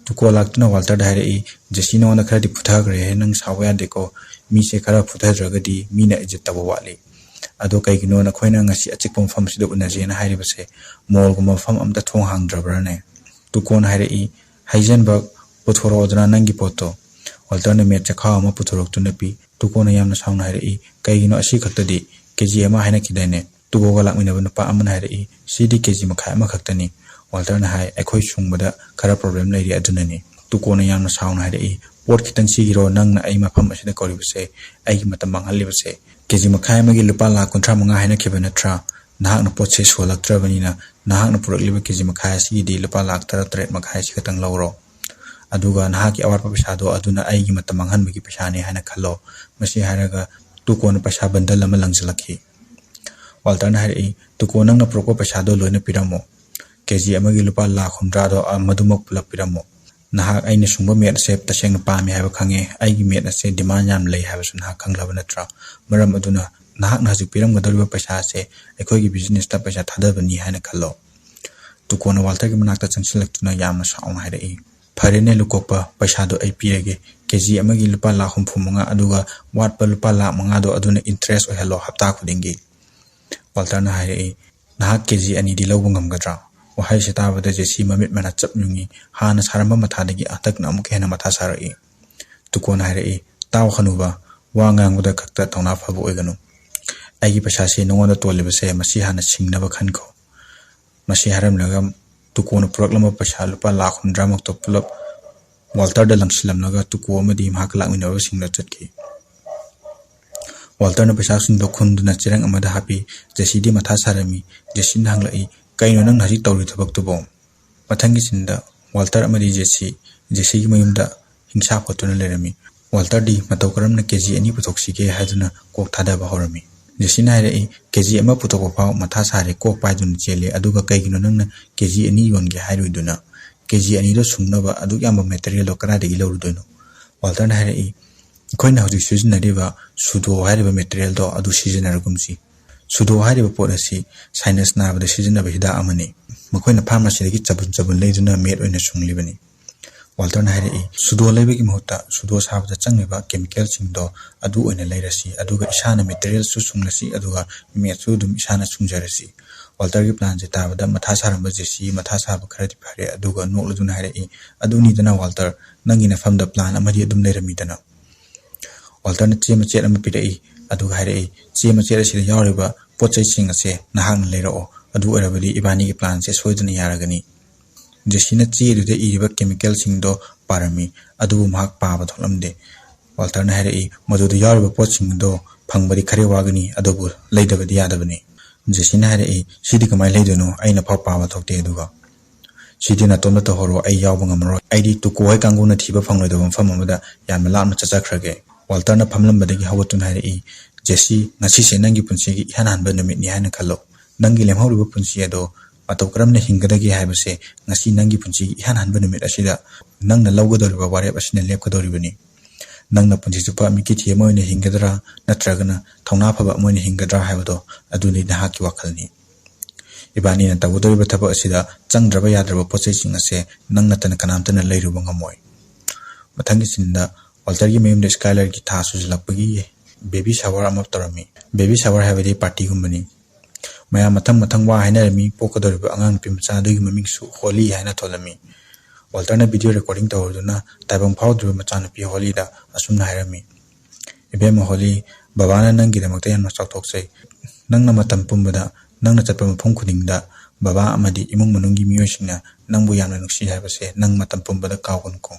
ꯇꯨꯀꯣ ꯂꯥꯛꯇꯨꯅ ꯋꯥꯜꯇꯔꯗ ꯍꯥꯏꯔꯛꯏ, "ꯖꯦꯁꯤ ꯅꯉꯣꯟꯗ ꯈꯔꯗꯤ ꯐꯨꯊꯈ꯭ꯔꯦꯍꯦ, ꯅꯪ ꯁꯥꯎꯕ ꯌꯥꯗꯦꯀꯣ꯫ ꯃꯤꯁꯦ ꯈꯔ ꯐꯨꯊꯗ꯭ꯔꯒꯗꯤ ꯃꯤꯅ ꯏꯖꯠ ꯇꯧꯕ ꯋꯥꯠꯂꯤ"꯫ "ꯑꯗꯣ ꯀꯩꯒꯤꯅꯣ ꯅꯈꯣꯏꯅ ꯉꯁꯤ ꯑꯆꯤꯛꯄ ꯃꯐꯝ ꯑꯁꯤꯗ ꯎꯅꯁꯦꯅ ꯍꯥꯏꯔꯤꯕꯁꯦ? ꯃꯣꯜꯒꯨꯝꯕ ꯃꯐꯝ ꯑꯝꯇ ꯊꯣꯡ ꯍꯥꯡꯗ꯭ꯔꯕ꯭ꯔꯥꯅꯦ?" ꯇꯨꯀꯣꯅ ꯍꯥꯏꯔꯛꯏ, "ꯍꯩꯖꯟꯕ, ꯄꯨꯊꯣꯔꯛꯑꯣꯗꯅ ꯅꯪꯒꯤ ꯄꯣꯠꯇꯣ꯫" ꯋꯥꯜꯇꯔꯅ ꯃꯦꯠ ꯆꯈꯥꯎ ꯑꯃ ꯄꯨꯊꯣꯔꯛꯇꯨꯅ ꯄꯤ꯫ ꯇꯨꯀꯣꯅ ꯌꯥꯝꯅ ꯁꯥꯎꯅ ꯍꯥꯏꯔꯛꯏ, "ꯀꯩꯒꯤꯅꯣ ꯑꯁꯤ ꯈꯛꯇꯗꯤ? ꯀꯦ ꯖꯤ ꯑꯃ ꯍꯥꯏꯅꯈꯤꯗꯥꯏꯅꯦ?" ꯇꯨꯀꯣꯒ ꯂꯥꯛꯃꯤꯟꯅꯕ ꯅꯨꯄꯥ ꯑꯃꯅ ꯍꯥꯏꯔꯛꯏ, "ꯁꯤꯗꯤ ꯀꯦ ꯖꯤ ꯃꯈꯥꯏ ꯑꯃꯈꯛꯇꯅꯤ꯫" ꯋꯥꯜꯇꯔꯅ ꯍꯥꯏ, "ꯑꯩꯈꯣꯏ ꯁꯨꯡꯕꯗ ꯈꯔ ꯄ꯭ꯔꯣꯕ꯭ꯂꯦꯝ ꯂꯩꯔꯤ ꯑꯗꯨꯅꯅꯤ꯫" ꯇꯨꯀꯣꯅ ꯌꯥꯝꯅ ꯁꯥꯎꯅ ꯍꯥꯏꯔꯛꯏ, "ꯄꯣꯠ ꯈꯤꯇꯪ ꯁꯤꯒꯤꯔꯣ ꯅꯪꯅ ꯑꯩ ꯃꯐꯝ ꯑꯁꯤꯗ ꯀꯧꯔꯤꯕꯁꯦ? ꯑꯩꯒꯤ ꯃꯇꯝ ꯃꯥꯡꯍꯜꯂꯤꯕꯁꯦ? ꯀꯦ ꯖꯤ ꯃꯈꯥꯏ ꯑꯃꯒꯤ ꯂꯨꯄꯥ ꯂꯥꯈ ꯀꯨꯟꯊ꯭ꯔꯥ ꯃꯉꯥ ꯍꯥꯏꯅꯈꯤꯕ ꯅꯠꯇ꯭ꯔꯥ? ꯅꯍꯥꯛꯅ ꯄꯣꯠꯁꯦ ꯁꯨꯍꯜꯂꯛꯇ꯭ꯔꯕꯅꯤꯅ ꯅꯍꯥꯛꯅ ꯄꯨꯔꯛꯂꯤꯕ ꯀꯦ ꯖꯤ ꯃꯈꯥꯏ ꯑꯁꯤꯒꯤꯗꯤ ꯂꯨꯄꯥ ꯂꯥꯈ ꯇꯔꯥ ꯇꯔꯦꯠ ꯃꯈꯥꯏ ꯑꯁꯤ ꯈꯛꯇꯪ ꯂꯧꯔꯣ꯫ ꯑꯗꯨꯒ ꯅꯍꯥꯛꯀꯤ ꯑꯋꯥꯠꯄ ꯄꯩꯁꯥꯗꯣ ꯑꯗꯨꯅ ꯑꯩꯒꯤ ꯃꯇꯝ ꯃꯥꯡꯍꯟꯕꯒꯤ ꯄꯩꯁꯥꯅꯤ ꯍꯥꯏꯅ ꯈꯜꯂꯣ꯫" ꯃꯁꯤ ꯍꯥꯏꯔꯒ ꯇꯨꯀꯣꯅ ꯄꯩꯁꯥ ꯕꯟꯗꯜ ꯑꯃ ꯂꯪꯁꯤꯜꯂꯛꯈꯤ꯫ ꯋꯥꯜꯇꯔꯅ ꯍꯥꯏꯔꯛꯏ, "ꯇꯨꯀꯣ, ꯅꯪꯅ ꯄꯨꯔꯛꯄ ꯄꯩꯁꯥꯗꯣ ꯂꯣꯏꯅ ꯄꯤꯔꯝꯃꯣ꯫ ꯀꯦ ꯖꯤ ꯑꯃꯒꯤ ꯂꯨꯄꯥ ꯂꯥꯈ ꯍꯨꯝꯗ꯭ꯔꯥꯗꯣ, ꯑ, ꯃꯗꯨꯃꯛ ꯄꯨꯂꯞ ꯄꯤꯔꯝꯃꯣ꯫ ꯅꯍꯥꯛ ꯑꯩꯅ ꯁꯨꯡꯕ ꯃꯦꯠ ꯑꯁꯦ ꯇꯁꯦꯡꯅ ꯄꯥꯝꯃꯤ ꯍꯥꯏꯕ ꯈꯪꯉꯦ꯫ ꯑꯩꯒꯤ ꯃꯦꯠ ꯑꯁꯦ ꯗꯤꯃꯥꯟ ꯌꯥꯝ ꯂꯩ ꯍꯥꯏꯕꯁꯨ ꯅꯍꯥꯛ ꯈꯪꯂꯕ ꯅꯠꯇ꯭ꯔꯥ? ꯃꯔꯝ ꯑꯗꯨꯅ ꯅꯍꯥꯛꯅ ꯍꯧꯖꯤꯛ ꯄꯤꯔꯝꯒꯗꯧꯔꯤꯕ ꯄꯩꯁꯥ ꯑꯁꯦ ꯑꯩꯈꯣꯏꯒꯤ ꯕꯤꯖꯤꯅꯦꯁꯇ ꯄꯩꯁꯥ ꯊꯥꯗꯕꯅꯤ ꯍꯥꯏꯅ ꯈꯜꯂꯣ꯫" ꯇꯨꯀꯣꯅ ꯋꯥꯜꯇꯔꯒꯤ ꯃꯅꯥꯛꯇ ꯆꯪꯁꯤꯜꯂꯛꯇꯨꯅ ꯌꯥꯝꯅ ꯁꯥꯎꯅ ꯍꯥꯏꯔꯛꯏ, "ꯐꯔꯦꯅꯦ ꯂꯨꯀꯣꯛꯄ, ꯄꯩꯁꯥꯗꯣ ꯑꯩ ꯄꯤꯔꯒꯦ꯫ ꯀꯦ ꯖꯤ ꯑꯃꯒꯤ ꯂꯨꯄꯥ ꯂꯥꯈ ꯍꯨꯝꯐꯨ ꯃꯉꯥ, ꯑꯗꯨꯒ ꯋꯥꯠꯄ ꯂꯨꯄꯥ ꯂꯥꯈ ꯃꯉꯥꯗꯣ ꯑꯗꯨꯅ ꯏꯟꯇꯔꯦꯁ ꯑꯣꯏꯍꯜꯂꯣ ꯍꯞꯇꯥ ꯈꯨꯗꯤꯡꯒꯤ꯫" ꯋꯥꯜꯇꯔꯅ ꯍꯥꯏꯔꯛꯏ, "ꯅꯍꯥꯛ ꯀꯦ ꯖꯤ ꯑꯅꯤꯗꯤ ꯂꯧꯕ ꯉꯝꯒꯗ꯭ꯔꯥ?" ꯋꯥꯍꯩꯁꯤ ꯇꯥꯕꯗ ꯖꯦꯁꯤ ꯃꯃꯤꯠ ꯃꯅꯥ ꯆꯞ ꯌꯨꯡꯉꯤ꯫ ꯍꯥꯟꯅ ꯁꯥꯔꯝꯕ ꯃꯊꯥꯗꯒꯤ ꯍꯟꯗꯛꯅ ꯑꯃꯨꯛꯀ ꯍꯦꯟꯅ ꯃꯊꯥ ꯁꯥꯔꯛꯏ꯫ ꯇꯨꯀꯣꯅ ꯍꯥꯏꯔꯛꯏ, "ꯇꯥꯎ ꯍꯅꯨꯕ, ꯋꯥ ꯉꯥꯡꯕꯗ ꯈꯛꯇ ꯊꯧꯅꯥ ꯐꯕ ꯑꯣꯏꯒꯅꯨ꯫ ꯑꯩꯒꯤ ꯄꯩꯁꯥꯁꯤ ꯅꯉꯣꯟꯗ ꯇꯣꯜꯂꯤꯕꯁꯦ ꯃꯁꯤ ꯍꯥꯟꯅ ꯁꯤꯡꯅꯕ ꯈꯟꯈꯣ꯫" ꯃꯁꯤ ꯍꯥꯏꯔꯝꯂꯒ ꯇꯨꯀꯣꯅ ꯄꯨꯔꯛꯂꯝꯕ ꯄꯩꯁꯥ ꯂꯨꯄꯥ ꯂꯥꯈ ꯍꯨꯝꯗ꯭ꯔꯥꯃꯛꯇꯣ ꯄꯨꯂꯞ ꯋꯥꯜꯇꯔꯗ ꯂꯪꯁꯤꯜꯂꯝꯂꯒ ꯇꯨꯀꯣ ꯑꯃꯗꯤ ꯃꯍꯥꯛꯀ ꯂꯥꯛꯃꯤꯟꯅꯕꯁꯤꯡꯗ ꯆꯠꯈꯤ꯫ ꯋꯥꯜꯇꯔꯅ ꯄꯩꯁꯥꯁꯤꯡꯗꯣ ꯈꯨꯟꯗꯨꯅ ꯆꯦꯔꯪ ꯑꯃꯗ ꯍꯥꯞꯄꯤ꯫ ꯖꯦꯁꯤꯗꯤ ꯃꯊꯥ ꯁꯥꯔꯝꯃꯤ꯫ ꯖꯦꯁꯤꯅ ꯍꯪꯂꯛꯏ, "ꯀꯩꯅꯣ ꯅꯪꯅ ꯍꯧꯖꯤꯛ ꯇꯧꯔꯤ ꯊꯕꯛꯇꯨꯕꯣ?" ꯃꯊꯪꯒꯤ ꯁꯤꯟꯗ ꯋꯥꯜꯇꯔ ꯑꯃꯗꯤ ꯖꯦꯁꯤ, ꯖꯦꯁꯤꯒꯤ ꯃꯌꯨꯝꯗ ꯍꯤꯡꯁꯥ ꯈꯣꯠꯇꯨꯅ ꯂꯩꯔꯝꯃꯤ꯫ ꯋꯥꯜꯇꯔꯗꯤ ꯃꯇꯧ ꯀꯔꯝꯅ ꯀꯦ ꯖꯤ ꯑꯅꯤ ꯄꯨꯊꯣꯛꯁꯤꯒꯦ ꯍꯥꯏꯗꯨꯅ ꯀꯣꯛ ꯊꯥꯗꯕ ꯍꯧꯔꯝꯃꯤ꯫ ꯖꯦꯁꯤꯅ ꯍꯥꯏꯔꯛꯏ, "ꯀꯦ ꯖꯤ ꯑꯃ ꯄꯨꯊꯣꯛꯄ ꯐꯥꯎ ꯃꯊꯥ ꯁꯥꯔꯦ, ꯀꯣꯛ ꯄꯥꯏꯗꯨꯅ ꯆꯦꯜꯂꯦ, ꯑꯗꯨꯒ ꯀꯩꯒꯤꯅꯣ ꯅꯪꯅ ꯀꯦ ꯖꯤ ꯑꯅꯤ ꯌꯣꯟꯒꯦ ꯍꯥꯏꯔꯨꯏꯗꯨꯅ? ꯀꯦ ꯖꯤ ꯑꯅꯤꯗꯣ ꯁꯨꯡꯅꯕ ꯑꯗꯨꯛ ꯌꯥꯝꯕ ꯃꯦꯇꯔꯤꯌꯦꯜꯗꯣ ꯀꯗꯥꯏꯗꯒꯤ ꯂꯧꯔꯨꯗꯣꯏꯅꯣ?" ꯋꯥꯜꯇꯔꯅ ꯍꯥꯏꯔꯛꯏ, "ꯑꯩꯈꯣꯏꯅ ꯍꯧꯖꯤꯛ ꯁꯤꯖꯤꯟꯅꯔꯤꯕ ꯁꯨꯗꯣ ꯍꯥꯏꯔꯤꯕ ꯃꯦꯇꯔꯤꯌꯦꯜꯗꯣ ꯑꯗꯨ ꯁꯤꯖꯤꯟꯅꯔꯒꯨꯝꯁꯤ꯫ ꯁꯨꯗꯣ ꯍꯥꯏꯔꯤꯕ ꯄꯣꯠ ꯑꯁꯤ ꯁꯥꯏꯅꯁ ꯅꯥꯕꯗ ꯁꯤꯖꯤꯟꯅꯕ ꯍꯤꯗꯥꯛ ꯑꯃꯅꯤ꯫ ꯃꯈꯣꯏꯅ ꯐꯥꯔꯃꯥꯁꯤꯗꯒꯤ ꯆꯕꯨꯟ ꯆꯕꯨꯟ ꯂꯩꯗꯨꯅ ꯃꯦꯠ ꯑꯣꯏꯅ ꯁꯨꯡꯂꯤꯕꯅꯤ꯫" ꯋꯥꯜꯇꯔꯅ ꯍꯥꯏꯔꯛꯏ, "ꯁꯨꯗꯣ ꯂꯩꯕꯒꯤ ꯃꯍꯨꯠꯇ ꯁꯨꯗꯣ ꯁꯥꯕꯗ ꯆꯪꯉꯤꯕ ꯀꯦꯃꯤꯀꯦꯜꯁꯤꯡꯗꯣ ꯑꯗꯨ ꯑꯣꯏꯅ ꯂꯩꯔꯁꯤ, ꯑꯗꯨꯒ ꯏꯁꯥꯅ ꯃꯦꯇꯔꯤꯌꯦꯜꯁꯨ ꯁꯨꯡꯂꯁꯤ, ꯑꯗꯨꯒ ꯃꯦꯠꯁꯨ ꯑꯗꯨꯝ ꯏꯁꯥꯅ ꯁꯨꯡꯖꯔꯁꯤ꯫ ꯋꯥꯜꯇꯔꯒꯤ ꯄ꯭ꯂꯥꯟꯁꯦ ꯇꯥꯕꯗ ꯃꯊꯥ ꯁꯥꯔꯝꯕ ꯖꯦꯁꯤ ꯃꯊꯥ ꯁꯥꯕ ꯈꯔꯗꯤ ꯐꯔꯦ, ꯑꯗꯨꯒ ꯅꯣꯛꯂꯗꯨꯅ ꯍꯥꯏꯔꯛꯏ, "ꯑꯗꯨꯅꯤꯗꯅ ꯋꯥꯜꯇꯔ, ꯅꯪꯒꯤ ꯅꯐꯝꯗ ꯄ꯭ꯂꯥꯟ ꯑꯃꯗꯤ ꯑꯗꯨꯝ ꯂꯩꯔꯝꯃꯤꯗꯅ"꯫ ꯋꯥꯜꯇꯔꯅ ꯆꯦ ꯃꯆꯦꯠ ꯑꯃ ꯄꯤꯔꯛꯏ, ꯑꯗꯨꯒ ꯍꯥꯏꯔꯛꯏ, "ꯆꯦ ꯃꯆꯦꯠ ꯑꯁꯤꯗ ꯌꯥꯎꯔꯤꯕ ꯄꯣꯠ ꯆꯩꯁꯤꯡ ꯑꯁꯦ ꯅꯍꯥꯛꯅ ꯂꯩꯔꯛꯑꯣ, ꯑꯗꯨ ꯑꯣꯏꯔꯕꯗꯤ ꯏꯕꯥꯅꯤꯒꯤ ꯄ꯭ꯂꯥꯟꯁꯦ ꯁꯣꯏꯗꯅ ꯌꯥꯔꯒꯅꯤ"꯫ ꯖꯦꯁꯤꯅ ꯆꯦ ꯑꯗꯨꯗ ꯏꯔꯤꯕ ꯀꯦꯃꯤꯀꯦꯜꯁꯤꯡꯗꯣ ꯄꯥꯔꯝꯃꯤ, ꯑꯗꯨꯕꯨ ꯃꯍꯥꯛ ꯄꯥꯕ ꯊꯣꯛꯂꯝꯗꯦ꯫ ꯋꯥꯜꯇꯔꯅ ꯍꯥꯏꯔꯛꯏ, "ꯃꯗꯨꯗ ꯌꯥꯎꯔꯤꯕ ꯄꯣꯠꯁꯤꯡ ꯑꯗꯣ ꯐꯪꯕꯗꯤ ꯈꯔ ꯋꯥꯒꯅꯤ, ꯑꯗꯨꯕꯨ ꯂꯩꯗꯕꯗꯤ ꯌꯥꯗꯕꯅꯤ"꯫ ꯖꯦꯁꯤꯅ ꯍꯥꯏꯔꯛꯏ, "ꯁꯤꯗꯤ ꯀꯃꯥꯏꯅ ꯂꯩꯗꯣꯏꯅꯣ? ꯑꯩꯅ ꯐꯥꯎ ꯄꯥꯕ ꯊꯣꯛꯇꯦ꯫ ꯑꯗꯨꯒ ꯁꯤꯗꯤ ꯅꯥꯇꯣꯝꯗ ꯇꯧꯍꯧꯔꯣ, ꯑꯩ ꯌꯥꯎꯕ ꯉꯝꯃꯔꯣꯏ꯫ ꯑꯩꯗꯤ ꯇꯨꯀꯣ ꯍꯣꯏ ꯀꯥꯡꯕꯨꯅ ꯊꯤꯕ ꯐꯪꯂꯣꯏꯗꯕ ꯃꯐꯝ ꯑꯃꯗ ꯌꯥꯝꯅ ꯂꯥꯞꯅ ꯆꯠꯆꯈ꯭ꯔꯒꯦ"꯫ ꯋꯥꯜꯇꯔꯅ ꯐꯝꯂꯝꯕꯗꯒꯤ ꯍꯧꯒꯠꯇꯨꯅ ꯍꯥꯏꯔꯛꯏ, "ꯖꯦꯁꯤ, ꯉꯁꯤꯁꯦ ꯅꯪꯒꯤ ꯄꯨꯟꯁꯤꯒꯤ ꯏꯍꯥꯟ ꯍꯥꯟꯕ ꯅꯨꯃꯤꯠꯅꯤ ꯍꯥꯏꯅ ꯈꯜꯂꯣ꯫ ꯅꯪꯒꯤ ꯂꯦꯝꯍꯧꯔꯤꯕ ꯄꯨꯟꯁꯤ ꯑꯗꯣ ꯃꯇꯧ ꯀꯔꯝꯅ ꯍꯤꯡꯒꯗꯒꯦ ꯍꯥꯏꯕꯁꯦ ꯉꯁꯤ ꯅꯪꯒꯤ ꯄꯨꯟꯁꯤꯒꯤ ꯏꯍꯥꯟ ꯍꯥꯟꯕ ꯅꯨꯃꯤꯠ ꯑꯁꯤꯗ ꯅꯪꯅ ꯂꯧꯒꯗꯧꯔꯤꯕ ꯋꯥꯔꯦꯞ ꯑꯁꯤꯅ ꯂꯦꯞꯀꯗꯧꯔꯤꯕꯅꯤ꯫ ꯅꯪꯅ ꯄꯨꯟꯁꯤ ꯆꯨꯞꯄ ꯃꯤꯀꯤꯊꯤ ꯑꯃ ꯑꯣꯏꯅ ꯍꯤꯡꯒꯗ꯭ꯔꯥ, ꯅꯠꯇ꯭ꯔꯒꯅ ꯊꯧꯅꯥ ꯐꯕ ꯑꯃ ꯑꯣꯏꯅ ꯍꯤꯡꯒꯗ꯭ꯔꯥ ꯍꯥꯏꯕꯗꯣ ꯑꯗꯨꯗꯤ ꯅꯍꯥꯛꯀꯤ ꯋꯥꯈꯜꯅꯤ꯫ ꯏꯕꯥꯅꯤꯅ ꯇꯧꯒꯗꯧꯔꯤꯕ ꯊꯕꯛ ꯑꯁꯤꯗ ꯆꯪꯗ꯭ꯔꯕ ꯌꯥꯗ꯭ꯔꯕ ꯄꯣꯠ ꯆꯩꯁꯤꯡ ꯑꯁꯦ ꯅꯪ ꯅꯠꯇꯅ ꯀꯅꯥꯝꯇꯅ ꯂꯩꯔꯨꯕ ꯉꯝꯃꯣꯏ"꯫ ꯃꯊꯪꯒꯤ ꯁꯤꯟꯗ ꯋꯥꯜꯇꯔꯒꯤ ꯃꯌꯨꯝꯗ ꯁ꯭ꯀꯥꯏꯂꯔꯒꯤ ꯊꯥ ꯁꯨꯖꯜꯂꯛꯄꯒꯤ ꯕꯦꯕꯤ ꯁꯥꯋꯔ ꯑꯃ ꯇꯧꯔꯝꯃꯤ꯫ ꯕꯦꯕꯤ ꯁꯥꯋꯔ ꯍꯥꯏꯕꯗꯤ ꯄꯥꯔꯇꯤꯒꯨꯝꯕꯅꯤ꯫ ꯃꯌꯥꯝ ꯃꯊꯪ ꯃꯊꯪ ꯋꯥ ꯍꯥꯏꯅꯔꯝꯃꯤ꯫ ꯄꯣꯛꯀꯗꯧꯔꯤꯕ ꯑꯉꯥꯡ ꯅꯨꯄꯤ ꯃꯆꯥ ꯑꯗꯨꯒꯤ ꯃꯃꯤꯡꯁꯨ ꯍꯣꯂꯤ ꯍꯥꯏꯅ ꯊꯣꯜꯂꯝꯃꯤ꯫ ꯋꯥꯜꯇꯔꯅ ꯚꯤꯗꯤꯑꯣ ꯔꯦꯀꯣꯔꯗꯤꯡ ꯇꯧꯔꯗꯨꯅ ꯇꯥꯏꯕꯪ ꯐꯥꯎꯗ꯭ꯔꯤꯕ ꯃꯆꯥꯅꯨꯄꯤ ꯍꯣꯂꯤꯗ ꯑꯁꯨꯝꯅ ꯍꯥꯏꯔꯝꯃꯤ, "ꯏꯕꯦꯝꯃ ꯍꯣꯂꯤ, ꯕꯕꯥꯅ ꯅꯪꯒꯤꯗꯃꯛꯇ ꯌꯥꯝꯅ ꯆꯥꯎꯊꯣꯛꯆꯩ꯫ ꯅꯪꯅ ꯃꯇꯝ ꯄꯨꯝꯕꯗ, ꯅꯪꯅ ꯆꯠꯄ ꯃꯐꯝ ꯈꯨꯗꯤꯡꯗ ꯕꯕꯥ ꯑꯃꯗꯤ ꯏꯃꯨꯡ ꯃꯅꯨꯡꯒꯤ ꯃꯤꯑꯣꯏꯁꯤꯡꯅ ꯅꯪꯕꯨ ꯌꯥꯝꯅ ꯅꯨꯡꯁꯤ ꯍꯥꯏꯕꯁꯦ ꯅꯪ ꯃꯇꯝ ꯄꯨꯝꯕꯗ ꯀꯥꯎꯒꯅꯨꯀꯣ"꯫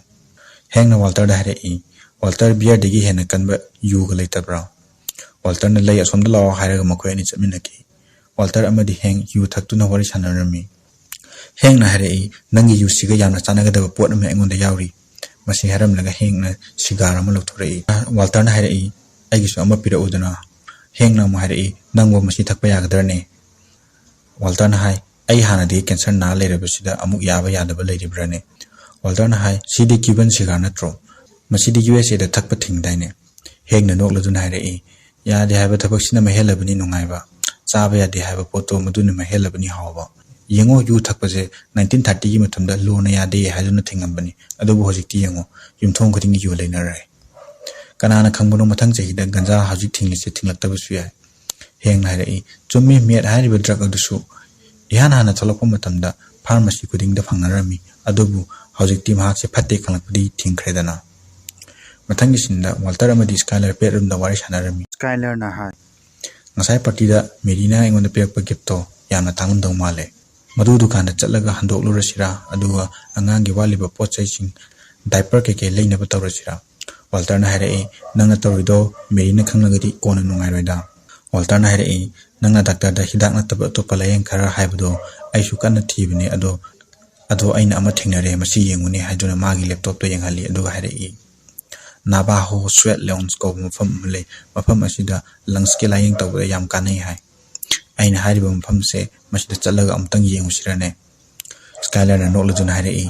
ꯍꯦꯡꯅ ꯋꯥꯜꯇꯔꯗ ꯍꯥꯏꯔꯛꯏ, "ꯋꯥꯜꯇꯔ, ꯕꯤꯌꯔꯗꯒꯤ ꯍꯦꯟꯅ ꯀꯟꯕ ꯌꯨꯒ ꯂꯩꯇꯕ꯭ꯔꯥ?" ꯋꯥꯜꯇꯔꯅ "ꯂꯩ, ꯑꯁꯣꯝꯗ ꯂꯥꯛꯑꯣ" ꯍꯥꯏꯔꯒ ꯃꯈꯣꯏ ꯑꯅꯤ ꯆꯠꯃꯤꯟꯅꯈꯤ꯫ ꯋꯥꯜꯇꯔ ꯑꯃꯗꯤ ꯍꯦꯡ ꯌꯨ ꯊꯛꯇꯨꯅ ꯋꯥꯔꯤ ꯁꯥꯟꯅꯔꯝꯃꯤ꯫ ꯍꯦꯡꯅ ꯍꯥꯏꯔꯛꯏ, "ꯅꯪꯒꯤ ꯌꯨꯁꯤꯒ ꯌꯥꯝꯅ ꯆꯥꯟꯅꯒꯗꯕ ꯄꯣꯠ ꯑꯃ ꯑꯩꯉꯣꯟꯗ ꯌꯥꯎꯔꯤ"꯫ ꯃꯁꯤ ꯍꯥꯏꯔꯝꯂꯒ ꯍꯦꯡꯅ ꯁꯤꯒꯥꯔ ꯑꯃ ꯂꯧꯊꯣꯔꯛꯏ꯫ ꯋꯥꯜꯇꯔꯅ ꯍꯥꯏꯔꯛꯏ, "ꯑꯩꯒꯤꯁꯨ ꯑꯃ ꯄꯤꯔꯛꯎꯗꯅ"꯫ ꯍꯦꯡꯅ ꯑꯃꯨꯛ ꯍꯥꯏꯔꯛꯏ, "ꯅꯪꯕꯨ ꯃꯁꯤ ꯊꯛꯄ ꯌꯥꯒꯗ꯭ꯔꯅꯦ?" ꯋꯥꯜꯇꯔꯅ ꯍꯥꯏ, "ꯑꯩ ꯍꯥꯟꯅꯗꯒꯤ ꯀꯦꯟꯁꯔ ꯅꯥ ꯂꯩꯔꯕꯁꯤꯗ ꯑꯃꯨꯛ ꯌꯥꯕ ꯌꯥꯗꯕ ꯂꯩꯔꯤꯕ꯭ꯔꯥꯅꯦ?" ꯋꯥꯜꯇꯔꯅ ꯍꯥꯏ, "ꯁꯤꯗꯤ ꯀ꯭ꯌꯨꯕꯟ ꯁꯤꯒꯥꯔ ꯅꯠꯇ꯭ꯔꯣ? ꯃꯁꯤꯗꯤ ꯌꯨ ꯑꯦꯁ ꯑꯦꯗ ꯊꯛꯄ ꯊꯤꯡꯗꯥꯏꯅꯦ?" ꯍꯦꯡꯅ ꯅꯣꯛꯂꯗꯨꯅ ꯍꯥꯏꯔꯛꯏ, "ꯌꯥꯗꯦ ꯍꯥꯏꯕ ꯊꯕꯛꯁꯤꯅ ꯃꯍꯦꯜꯂꯕꯅꯤ ꯅꯨꯡꯉꯥꯏꯕ, ꯆꯥꯕ ꯌꯥꯗꯦ ꯍꯥꯏꯕ ꯄꯣꯠꯇꯣ ꯃꯗꯨꯅ ꯃꯍꯦꯜꯂꯕꯅꯤ ꯍꯥꯎꯕ"꯫ "ꯌꯦꯡꯉꯣ, ꯌꯨ ꯊꯛꯄꯁꯦ ꯅꯥꯏꯟꯇꯤꯟ ꯊꯥꯔꯇꯤꯒꯤ ꯃꯇꯝꯗ ꯂꯣꯅ ꯌꯥꯗꯦ ꯍꯥꯏꯗꯨꯅ ꯊꯤꯡꯉꯝꯕꯅꯤ, ꯑꯗꯨꯕꯨ ꯍꯧꯖꯤꯛꯇꯤ ꯌꯦꯡꯉꯣ, ꯌꯨꯝꯊꯣꯡ ꯈꯨꯗꯤꯡꯒꯤ ꯌꯨ ꯂꯩꯅꯔꯦ꯫ ꯀꯅꯥꯅ ꯈꯪꯕꯅꯣ, ꯃꯊꯪ ꯆꯍꯤꯗ ꯒꯟꯖꯥ ꯍꯧꯖꯤꯛ ꯊꯤꯡꯂꯤꯁꯦ ꯊꯤꯡꯂꯛꯇꯕꯁꯨ ꯌꯥꯏ"꯫ ꯍꯦꯡꯅ ꯍꯥꯏꯔꯛꯏ, "ꯆꯨꯝꯃꯤ, ꯃꯦꯠ ꯍꯥꯏꯔꯤꯕ ꯗ꯭ꯔꯒ ꯑꯗꯨꯁꯨ ꯏꯍꯥꯟ ꯍꯥꯟꯅ ꯊꯣꯛꯂꯛꯄ ꯃꯇꯝꯗ ꯐꯥꯔꯃꯥꯁꯤ ꯈꯨꯗꯤꯡꯗ ꯐꯪꯅꯔꯝꯃꯤ, ꯑꯗꯨꯕꯨ ꯍꯧꯖꯤꯛꯇꯤ ꯃꯍꯥꯛꯁꯦ ꯐꯠꯇꯦ ꯈꯪꯂꯛꯄꯗꯒꯤ ꯊꯤꯡꯈ꯭ꯔꯦꯗꯅ"꯫ ꯃꯊꯪꯒꯤ ꯁꯤꯟꯗ ꯋꯥꯜꯇꯔ ꯑꯃꯗꯤ ꯁ꯭ꯀꯥꯏꯂꯔ ꯕꯦꯗꯔꯨꯝꯗ ꯋꯥꯔꯤ ꯁꯥꯟꯅꯔꯝꯃꯤ꯫ ꯁ꯭ꯀꯥꯏꯂꯔꯅ ꯍꯥꯏ, "ꯉꯁꯥꯏ ꯄꯥꯔꯇꯤꯗ ꯃꯦꯔꯤꯅ ꯑꯩꯉꯣꯟꯗ ꯄꯤꯔꯛꯄ ꯒꯤꯐꯇꯣ ꯌꯥꯝꯅ ꯇꯥꯡꯂꯝꯗꯧ ꯃꯥꯜꯂꯦ꯫ ꯃꯗꯨ ꯗꯨꯀꯥꯟꯗ ꯆꯠꯂꯒ ꯍꯟꯗꯣꯛꯂꯨꯔꯁꯤꯔꯥ? ꯑꯗꯨꯒ ꯑꯉꯥꯡꯒꯤ ꯋꯥꯠꯂꯤꯕ ꯄꯣꯠ ꯆꯩꯁꯤꯡ, ꯗꯥꯏꯄꯔ ꯀꯩꯀꯩ ꯂꯩꯅꯕ ꯇꯧꯔꯁꯤꯔꯥ?" ꯋꯥꯜꯇꯔꯅ ꯍꯥꯏꯔꯛꯏ, "ꯅꯪꯅ ꯇꯧꯔꯤꯗꯣ ꯃꯦꯔꯤꯅ ꯈꯪꯂꯒꯗꯤ ꯀꯣꯟꯅ ꯅꯨꯡꯉꯥꯏꯔꯣꯏꯗ"꯫ ꯋꯥꯜꯇꯔꯅ ꯍꯥꯏꯔꯛꯏ, "ꯅꯪꯅ ꯗꯥꯛꯇꯔꯗ ꯍꯤꯗꯥꯛ ꯅꯠꯇꯕ ꯑꯇꯣꯞꯄ ꯂꯥꯏꯌꯦꯡ ꯈꯔ ꯍꯥꯏꯕꯗꯣ ꯑꯩꯁꯨ ꯀꯟꯅ ꯊꯤꯕꯅꯦ, ꯑꯗꯣ, ꯑꯗꯣ ꯑꯩꯅ ꯑꯃ ꯊꯦꯡꯅꯔꯦ, ꯃꯁꯤ ꯌꯦꯡꯉꯨꯅꯦ" ꯍꯥꯏꯗꯨꯅ ꯃꯥꯒꯤ ꯂꯦꯞꯇꯣꯞꯇꯣ ꯌꯦꯡꯍꯜꯂꯤ꯫ ꯑꯗꯨꯒ ꯍꯥꯏꯔꯛꯏ, "ꯅꯥꯚꯥꯍꯣ ꯁ꯭ꯋꯦꯠ ꯂꯣꯟꯁ ꯀꯧꯕ ꯃꯐꯝ ꯑꯃ ꯂꯩ꯫ ꯃꯐꯝ ꯑꯁꯤꯗ ꯂꯪꯁꯀꯤ ꯂꯥꯏꯌꯦꯡ ꯇꯧꯕꯗ ꯌꯥꯝ ꯀꯥꯟꯅꯩ ꯍꯥꯏ꯫ ꯑꯩꯅ ꯍꯥꯏꯔꯤꯕ ꯃꯐꯝꯁꯦ ꯃꯁꯤꯗ ꯆꯠꯂꯒ ꯑꯃꯨꯛꯇꯪ ꯌꯦꯡꯉꯨꯁꯤꯔꯅꯦ?" ꯁ꯭ꯀꯥꯏꯂꯔꯅ ꯅꯣꯛꯂꯗꯨꯅ ꯍꯥꯏꯔꯛꯏ,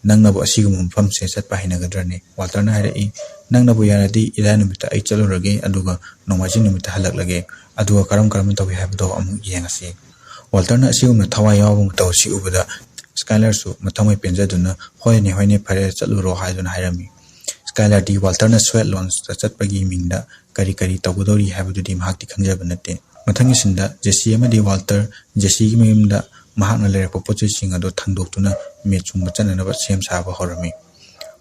"ꯅꯪꯅꯕꯨ ꯑꯁꯤꯒꯨꯝꯕ ꯃꯐꯝꯁꯦ ꯆꯠꯄ ꯍꯩꯅꯒꯗ꯭ꯔꯅꯦ?" ꯋꯥꯜꯇꯔꯅ ꯍꯥꯏꯔꯛꯏ, "ꯅꯪꯅꯕꯨ ꯌꯥꯔꯗꯤ ꯏꯔꯥꯏ ꯅꯨꯃꯤꯠꯇ ꯑꯩ ꯆꯠꯂꯨꯔꯒꯦ, ꯑꯗꯨꯒ ꯅꯣꯡꯃꯥꯏꯖꯤꯡ ꯅꯨꯃꯤꯠꯇ ꯍꯜꯂꯛꯂꯒꯦ꯫ ꯑꯗꯨꯒ ꯀꯔꯝ ꯀꯔꯝꯅ ꯇꯧꯏ ꯍꯥꯏꯕꯗꯣ ꯑꯃꯨꯛ ꯌꯦꯡꯉꯁꯤ"꯫ ꯋꯥꯜꯇꯔꯅ ꯑꯁꯤꯒꯨꯝꯅ ꯊꯋꯥꯏ ꯌꯥꯎꯕ ꯃꯇꯧ ꯑꯁꯤ ꯎꯕꯗ ꯁ꯭ꯀꯥꯏꯂꯔꯁꯨ ꯃꯊꯃꯣꯏ ꯄꯦꯟꯖꯗꯨꯅ, "ꯍꯣꯏꯅꯦ, ꯍꯣꯏꯅꯦ, ꯐꯔꯦ, ꯆꯠꯂꯨꯔꯣ" ꯍꯥꯏꯗꯨꯅ ꯍꯥꯏꯔꯝꯃꯤ꯫ ꯁ꯭ꯀꯥꯏꯂꯔꯗꯤ ꯋꯥꯜꯇꯔꯅ ꯁ꯭ꯋꯦꯠ ꯂꯣꯟꯁꯇ ꯆꯠꯄꯒꯤ ꯃꯤꯡꯗ ꯀꯔꯤ ꯀꯔꯤ ꯇꯧꯒꯗꯧꯔꯤ ꯍꯥꯏꯕꯗꯨꯗꯤ ꯃꯍꯥꯛꯇꯤ ꯈꯪꯖꯕ ꯅꯠꯇꯦ꯫ ꯃꯊꯪꯒꯤ ꯁꯤꯟꯗ ꯖꯦꯁꯤ ꯑꯃꯗꯤ ꯋꯥꯜꯇꯔ ꯖꯦꯁꯤꯒꯤ ꯃꯌꯨꯝꯗ ꯃꯍꯥꯛꯅ ꯂꯩꯔꯛꯄ ꯄꯣꯠ ꯆꯩꯁꯤꯡ ꯑꯗꯨ ꯊꯥꯡꯗꯣꯛꯇꯨꯅ ꯃꯦꯠ ꯆꯨꯡꯕ ꯆꯠꯅꯅꯕ ꯁꯦꯝ ꯁꯥꯕ ꯍꯧꯔꯝꯃꯤ꯫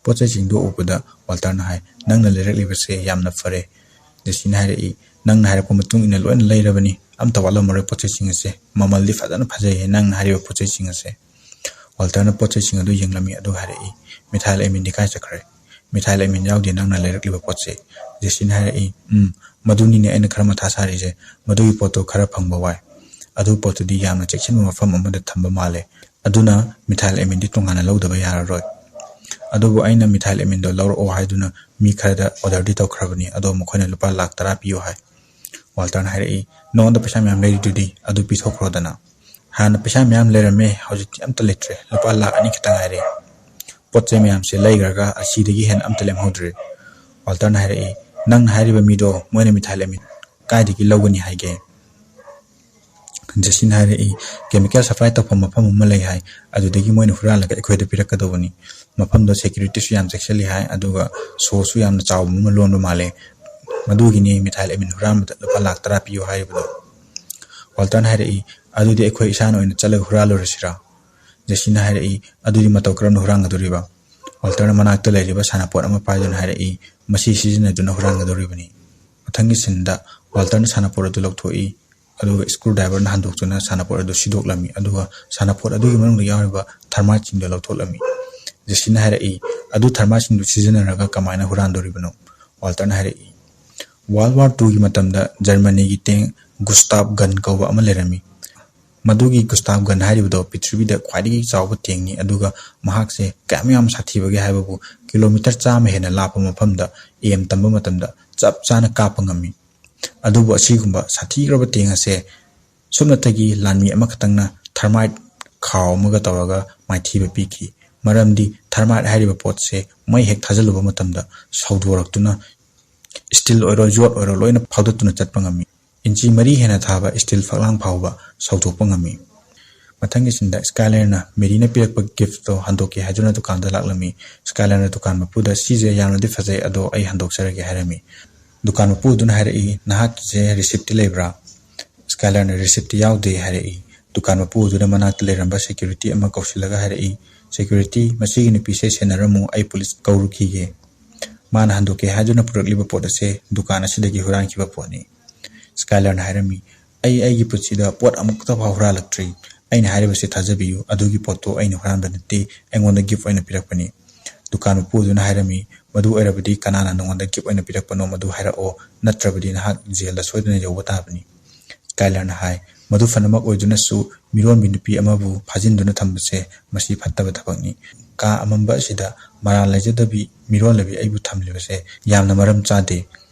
ꯄꯣꯠ ꯆꯩꯁꯤꯡꯗꯨ ꯎꯕꯗ ꯋꯥꯜꯇꯔꯅ ꯍꯥꯏ, "ꯅꯪꯅ ꯂꯩꯔꯛꯂꯤꯕꯁꯦ ꯌꯥꯝꯅ ꯐꯔꯦ"꯫ ꯖꯦꯁꯤꯅ ꯍꯥꯏꯔꯛꯏ, "ꯅꯪꯅ ꯍꯥꯏꯔꯛꯄ ꯃꯇꯨꯡ ꯏꯟꯅ ꯂꯣꯏꯅ ꯂꯩꯔꯕꯅꯤ, ꯑꯝꯇ ꯋꯥꯠꯂꯝꯃꯔꯣꯏ ꯄꯣꯠ ꯆꯩꯁꯤꯡ ꯑꯁꯦ꯫ ꯃꯃꯜꯗꯤ ꯐꯖꯅ ꯐꯖꯩꯌꯦ ꯅꯪꯅ ꯍꯥꯏꯔꯤꯕ ꯄꯣꯠ ꯆꯩꯁꯤꯡ ꯑꯁꯦ"꯫ ꯋꯥꯜꯇꯔꯅ ꯄꯣꯠ ꯆꯩꯁꯤꯡ ꯑꯗꯨ ꯌꯦꯡꯂꯝꯃꯤ ꯑꯗꯨ ꯍꯥꯏꯔꯛꯏ, "ꯃꯤꯊꯥꯏꯜ ꯑꯦꯃꯤꯟꯗꯤ ꯀꯥꯏ ꯆꯠꯈ꯭ꯔꯦ?" "ꯃꯤꯊꯥꯏꯜ ꯑꯦꯃꯤꯟ ꯌꯥꯎꯗꯦ ꯅꯪꯅ ꯂꯩꯔꯛꯂꯤꯕ ꯄꯣꯠꯁꯦ"꯫ ꯖꯦꯁꯤꯅ ꯍꯥꯏꯔꯛꯏ, "ꯎꯝ, ꯃꯗꯨꯅꯤꯅꯦ ꯑꯩꯅ ꯈꯔ ꯃꯊꯥ ꯁꯥꯔꯤꯁꯦ꯫ ꯃꯗꯨꯒꯤ ꯄꯣꯠꯇꯨ ꯈꯔ ꯐꯪꯕ ꯋꯥꯏ꯫ ꯑꯗꯨ ꯄꯣꯠꯇꯨꯗꯤ ꯌꯥꯝꯅ ꯆꯦꯛꯁꯤꯟꯕ ꯃꯐꯝ ꯑꯃꯗ ꯊꯝꯕ ꯃꯥꯜꯂꯦ꯫ ꯑꯗꯨꯅ ꯃꯤꯊꯥꯏꯜ ꯑꯦꯃꯤꯟꯗꯤ ꯇꯣꯉꯥꯟꯅ ꯂꯧꯗꯕ ꯌꯥꯔꯔꯣꯏ꯫ ꯑꯗꯨꯕꯨ ꯑꯩꯅ ꯃꯤꯊꯥꯏꯜ ꯑꯦꯃꯤꯟꯗꯣ ꯂꯧꯔꯛꯑꯣ ꯍꯥꯏꯗꯨꯅ ꯃꯤ ꯈꯔꯗ ꯑꯣꯔꯗꯔꯗꯤ ꯇꯧꯈ꯭ꯔꯕꯅꯤ, ꯑꯗꯣ ꯃꯈꯣꯏꯅ ꯂꯨꯄꯥ ꯂꯥꯛ ꯇꯔꯥ ꯄꯤꯌꯨ ꯍꯥꯏ"꯫ ꯋꯥꯜꯇꯔꯅ ꯍꯥꯏꯔꯛꯏ, "ꯅꯉꯣꯟꯗ ꯄꯩꯁꯥ ꯃꯌꯥꯝ ꯂꯩꯔꯤꯗꯨꯗꯤ ꯑꯗꯨ ꯄꯤꯊꯣꯛꯈ꯭ꯔꯣꯗꯅ"꯫ "ꯍꯥꯟꯅ ꯄꯩꯁꯥ ꯃꯌꯥꯝ ꯂꯩꯔꯝꯃꯦ, ꯍꯧꯖꯤꯛꯇꯤ ꯑꯝꯇ ꯂꯩꯇ꯭ꯔꯦ, ꯂꯨꯄꯥ ꯂꯥꯛ ꯑꯅꯤ ꯈꯛꯇ ꯉꯥꯏꯔꯦ꯫ ꯄꯣꯠ ꯆꯩ ꯃꯌꯥꯝꯁꯦ ꯂꯩꯈ꯭ꯔꯒ ꯑꯁꯤꯗꯒꯤ ꯍꯦꯟꯅ ꯑꯝꯇ ꯂꯦꯝꯍꯧꯗ꯭ꯔꯦ"꯫ ꯋꯥꯜꯇꯔꯅ ꯍꯥꯏꯔꯛꯏ, "ꯅꯪꯅ ꯍꯥꯏꯔꯤꯕ ꯃꯤꯗꯣ ꯃꯣꯏꯅ ꯃꯤꯊꯥꯏꯜ ꯑꯦꯃꯤꯟ ꯀꯥꯏꯗꯒꯤ ꯂꯧꯒꯅꯤ ꯍꯥꯏꯒꯦ?" ꯖꯦꯁꯤꯅ ꯍꯥꯏꯔꯛꯏ, "ꯀꯦꯃꯤꯀꯦꯜ ꯁꯄ꯭ꯂꯥꯏ ꯇꯧꯐꯝ ꯃꯐꯝ ꯑꯃ ꯂꯩ ꯍꯥꯏ, ꯑꯗꯨꯗꯒꯤ ꯃꯣꯏꯅ ꯍꯨꯔꯥꯜꯂꯒ ꯑꯩꯈꯣꯏꯗ ꯄꯤꯔꯛꯀꯗꯧꯕꯅꯤ꯫ ꯃꯐꯝꯗꯣ ꯁꯦꯀ꯭ꯌꯨꯔꯤꯇꯤꯁꯨ ꯌꯥꯝ ꯆꯦꯛꯁꯤꯜꯂꯤ ꯍꯥꯏ, ꯑꯗꯨꯒ ꯁꯣꯁꯨ ꯌꯥꯝꯅ ꯆꯥꯎꯕ ꯑꯃ ꯂꯣꯟꯕ ꯃꯥꯜꯂꯦ꯫ ꯃꯗꯨꯒꯤꯅꯤ ꯃꯤꯊꯥꯏꯜ ꯑꯦꯃꯤꯟ ꯍꯨꯔꯥꯟꯕꯗ ꯂꯨꯄꯥ ꯂꯥꯛ ꯇꯔꯥ ꯄꯤꯌꯨ ꯍꯥꯏꯔꯤꯕꯗꯣ꯫" ꯋꯥꯜꯇꯔꯅ ꯍꯥꯏꯔꯛꯏ, "ꯑꯗꯨꯗꯤ ꯑꯩꯈꯣꯏ ꯏꯁꯥꯅ ꯑꯣꯏꯅ ꯆꯠꯂꯒ ꯍꯨꯔꯥꯜꯂꯨꯔꯁꯤꯔꯥ?" ꯖꯦꯁꯤꯅ ꯍꯥꯏꯔꯛꯏ, "ꯑꯗꯨꯗꯤ ꯃꯇꯧ ꯀꯔꯝꯅ ꯍꯨꯔꯥꯟꯒꯗꯧꯔꯤꯕ?" ꯋꯥꯜꯇꯔꯅ ꯃꯅꯥꯛꯇ ꯂꯩꯔꯤꯕ ꯁꯥꯟꯅꯄꯣꯠ ꯑꯃ ꯄꯥꯏꯗꯨꯅ ꯍꯥꯏꯔꯛꯏ, "ꯃꯁꯤ ꯁꯤꯖꯤꯟꯅꯗꯨꯅ ꯍꯨꯔꯥꯟꯒꯗꯧꯔꯤꯕꯅꯤ꯫" ꯃꯊꯪꯒꯤ ꯁꯤꯟꯗ ꯋꯥꯜꯇꯔꯅ ꯁꯥꯟꯅꯄꯣꯠ ꯑꯗꯨ ꯂꯧꯊꯣꯛꯏ, ꯑꯗꯨꯒ ꯁ꯭ꯀ꯭ꯔꯨ ꯗ꯭ꯔꯥꯏꯚꯔꯅ ꯍꯟꯗꯣꯛꯇꯨꯅ ꯁꯥꯟꯅꯄꯣꯠ ꯑꯗꯨ ꯁꯤꯗꯣꯛꯂꯝꯃꯤ, ꯑꯗꯨꯒ ꯁꯥꯟꯅꯄꯣꯠ ꯑꯗꯨꯒꯤ ꯃꯅꯨꯡꯗ ꯌꯥꯎꯔꯤꯕ ꯊꯔꯃꯥꯏꯠꯁꯤꯡꯗꯨ ꯂꯧꯊꯣꯛꯂꯝꯃꯤ꯫ ꯖꯦꯁꯤꯅ ꯍꯥꯏꯔꯛꯏ, "ꯑꯗꯨ ꯊꯔꯃꯥꯏꯠꯁꯤꯡꯗꯨ ꯁꯤꯖꯤꯟꯅꯔꯒ ꯀꯃꯥꯏꯅ ꯍꯨꯔꯥꯟꯗꯣꯔꯤꯕꯅꯣ?" ꯋꯥꯜꯇꯔꯅ ꯍꯥꯏꯔꯛꯏ, "ꯋꯥꯔꯜ ꯋꯥꯔ ꯇꯨꯒꯤ ꯃꯇꯝꯗ ꯖꯔꯃꯅꯤꯒꯤ ꯇꯦꯡ ꯒꯨꯁꯇꯥꯞ ꯒꯟ ꯀꯧꯕ ꯑꯃ ꯂꯩꯔꯝꯃꯤ꯫ ꯃꯗꯨꯒꯤ ꯒꯨꯁꯇꯥꯞ ꯒꯟ ꯍꯥꯏꯔꯤꯕꯗꯣ ꯄ꯭ꯔꯤꯊꯤꯕꯤꯗ ꯈ꯭ꯋꯥꯏꯗꯒꯤ ꯆꯥꯎꯕ ꯇꯦꯡꯅꯤ, ꯑꯗꯨꯒ ꯃꯍꯥꯛꯁꯦ ꯀꯌꯥꯝ ꯌꯥꯝ ꯁꯥꯊꯤꯕꯒꯦ ꯍꯥꯏꯕꯕꯨ ꯀꯤꯂꯣꯃꯤꯇꯔ ꯆꯥꯝꯃ ꯍꯦꯟꯅ ꯂꯥꯞꯄ ꯃꯐꯝꯗ ꯑꯦꯝ ꯇꯝꯕ ꯃꯇꯝꯗ ꯆꯞ ꯆꯥꯅ ꯀꯥꯞꯄ ꯉꯝꯃꯤ꯫ ꯑꯗꯨꯕꯨ ꯑꯁꯤꯒꯨꯝꯕ ꯁꯥꯊꯤꯈ꯭ꯔꯕ ꯇꯦꯡ ꯑꯁꯦ ꯁꯨꯞꯅꯇꯒꯤ ꯂꯥꯟꯃꯤ ꯑꯃꯈꯛꯇꯪꯅ ꯊꯔꯃꯥꯏꯠ ꯈꯥꯎ ꯑꯃꯒ ꯇꯧꯔꯒ ꯃꯥꯏꯊꯤꯕ ꯄꯤꯈꯤ꯫ ꯃꯔꯝꯗꯤ ꯊꯔꯃꯥꯏꯠ ꯍꯥꯏꯔꯤꯕ ꯄꯣꯠꯁꯦ ꯃꯩ ꯍꯦꯛ ꯊꯥꯖꯤꯜꯂꯨꯕ ꯃꯇꯝꯗ ꯁꯧꯗꯣꯔꯛꯇꯨꯅ ꯁ꯭ꯇꯤꯜ ꯑꯣꯏꯔꯣ, ꯌꯣꯠ ꯑꯣꯏꯔꯣ, ꯂꯣꯏꯅ ꯐꯥꯎꯗꯠꯇꯨꯅ ꯆꯠꯄ ꯉꯝꯃꯤ꯫ ꯏꯟꯆꯤ ꯃꯔꯤ ꯍꯦꯟꯅ ꯊꯥꯕ ꯁ꯭ꯇꯤꯜ ꯐꯛꯂꯥꯡ ꯐꯥꯎꯕ ꯁꯧꯗꯣꯛꯄ ꯉꯝꯃꯤ꯫" ꯃꯊꯪꯒꯤ ꯁꯤꯟꯗ ꯁ꯭ꯀꯥꯏꯂꯔꯅ ꯃꯦꯔꯤꯅ ꯄꯤꯔꯛꯄ ꯒꯤꯐꯇꯣ ꯍꯟꯗꯣꯛꯀꯦ ꯍꯥꯏꯗꯨꯅ ꯗꯨꯀꯥꯟꯗ ꯂꯥꯛꯂꯝꯃꯤ꯫ ꯁ꯭ꯀꯥꯏꯂꯔꯅ ꯗꯨꯀꯥꯟ ꯃꯄꯨꯗ, "ꯁꯤꯁꯦ ꯌꯥꯝꯅꯗꯤ ꯐꯖꯩ, ꯑꯗꯣ ꯑꯩ ꯍꯟꯗꯣꯛꯆꯔꯒꯦ" ꯍꯥꯏꯔꯝꯃꯤ꯫ ꯗꯨꯀꯥꯟ ꯃꯄꯨ ꯑꯗꯨꯅ ꯍꯥꯏꯔꯛꯏ, "ꯅꯍꯥꯛꯀꯤꯁꯦ ꯔꯤꯁꯤꯞꯇꯤ ꯂꯩꯕ꯭ꯔꯥ?" ꯁ꯭ꯀꯥꯏꯂꯔꯅ, "ꯔꯤꯁꯤꯞꯇꯤ ꯌꯥꯎꯗꯦ" ꯍꯥꯏꯔꯛꯏ꯫ ꯗꯨꯀꯥꯟ ꯃꯄꯨ ꯑꯗꯨꯅ ꯃꯅꯥꯛꯇ ꯂꯩꯔꯝꯕ ꯁꯦꯀ꯭ꯌꯨꯔꯤꯇꯤ ꯑꯃ ꯀꯧꯁꯤꯜꯂꯒ ꯍꯥꯏꯔꯛꯏ, "ꯁꯦꯀ꯭ꯌꯨꯔꯤꯇꯤ, ꯃꯁꯤꯒꯤ ꯅꯨꯄꯤꯁꯦ ꯁꯦꯟꯅꯔꯝꯃꯨ, ꯑꯩ ꯄꯨꯂꯤꯁ ꯀꯧꯔꯨꯈꯤꯒꯦ꯫ ꯃꯥꯅ ꯍꯟꯗꯣꯛꯀꯦ ꯍꯥꯏꯗꯨꯅ ꯄꯨꯔꯛꯂꯤꯕ ꯄꯣꯠ ꯑꯁꯦ ꯗꯨꯀꯥꯟ ꯑꯁꯤꯗꯒꯤ ꯍꯨꯔꯥꯟꯈꯤꯕ ꯄꯣꯠꯅꯤ꯫" ꯁ꯭ꯀꯥꯏꯂꯔꯅ ꯍꯥꯏꯔꯝꯃꯤ, "ꯑꯩ ꯑꯩꯒꯤ ꯄꯨꯟꯁꯤꯗ ꯄꯣꯠ ꯑꯃꯨꯛꯇ ꯐꯥꯎ ꯍꯨꯔꯥꯜꯂꯛꯇ꯭ꯔꯤ꯫ ꯑꯩꯅ ꯍꯥꯏꯔꯤꯕꯁꯤ ꯊꯥꯖꯕꯤꯌꯨ, ꯑꯗꯨꯒꯤ ꯄꯣꯠꯇꯣ ꯑꯩꯅ ꯍꯨꯔꯥꯟꯕ ꯅꯠꯇꯦ, ꯑꯩꯉꯣꯟꯗ ꯒꯤꯐ ꯑꯣꯏꯅ ꯄꯤꯔꯛꯄꯅꯤ꯫" ꯗꯨꯀꯥꯟ ꯃꯄꯨ ꯑꯗꯨꯅ ꯍꯥꯏꯔꯝꯃꯤ, "ꯃꯗꯨ ꯑꯣꯏꯔꯕꯗꯤ ꯀꯅꯥꯅ ꯅꯉꯣꯟꯗ ꯒꯤꯐ ꯑꯣꯏꯅ ꯄꯤꯔꯛꯄꯅꯣ, ꯃꯗꯨ ꯍꯥꯏꯔꯛꯑꯣ, ꯅꯠꯇ꯭ꯔꯕꯗꯤ ꯅꯍꯥꯛ ꯖꯦꯜꯗ ꯁꯣꯏꯗꯅ ꯌꯧꯕ ꯇꯥꯕꯅꯤ꯫" ꯁ꯭ꯀꯥꯏꯂꯔꯅ ꯍꯥꯏ, "ꯃꯗꯨ ꯐꯅꯃꯛ ꯑꯣꯏꯗꯨꯅꯁꯨ, ꯃꯤꯔꯣꯟꯕꯤ ꯅꯨꯄꯤ ꯑꯃꯕꯨ ꯐꯥꯖꯤꯟꯗꯨꯅ ꯊꯝꯕꯁꯦ, ꯃꯁꯤ ꯐꯠꯇꯕ ꯊꯕꯛꯅꯤ꯫ ꯀꯥ ꯑꯃꯝꯕ ꯑꯁꯤꯗ ꯃꯔꯥꯜ ꯂꯩꯖꯗꯕꯤ ꯃꯤꯔꯣꯜꯂꯕꯤ ꯑꯩꯕꯨ ꯊꯝꯂꯤꯕꯁꯦ ꯌꯥꯝꯅ ꯃꯔꯝ ꯆꯥꯗꯦ꯫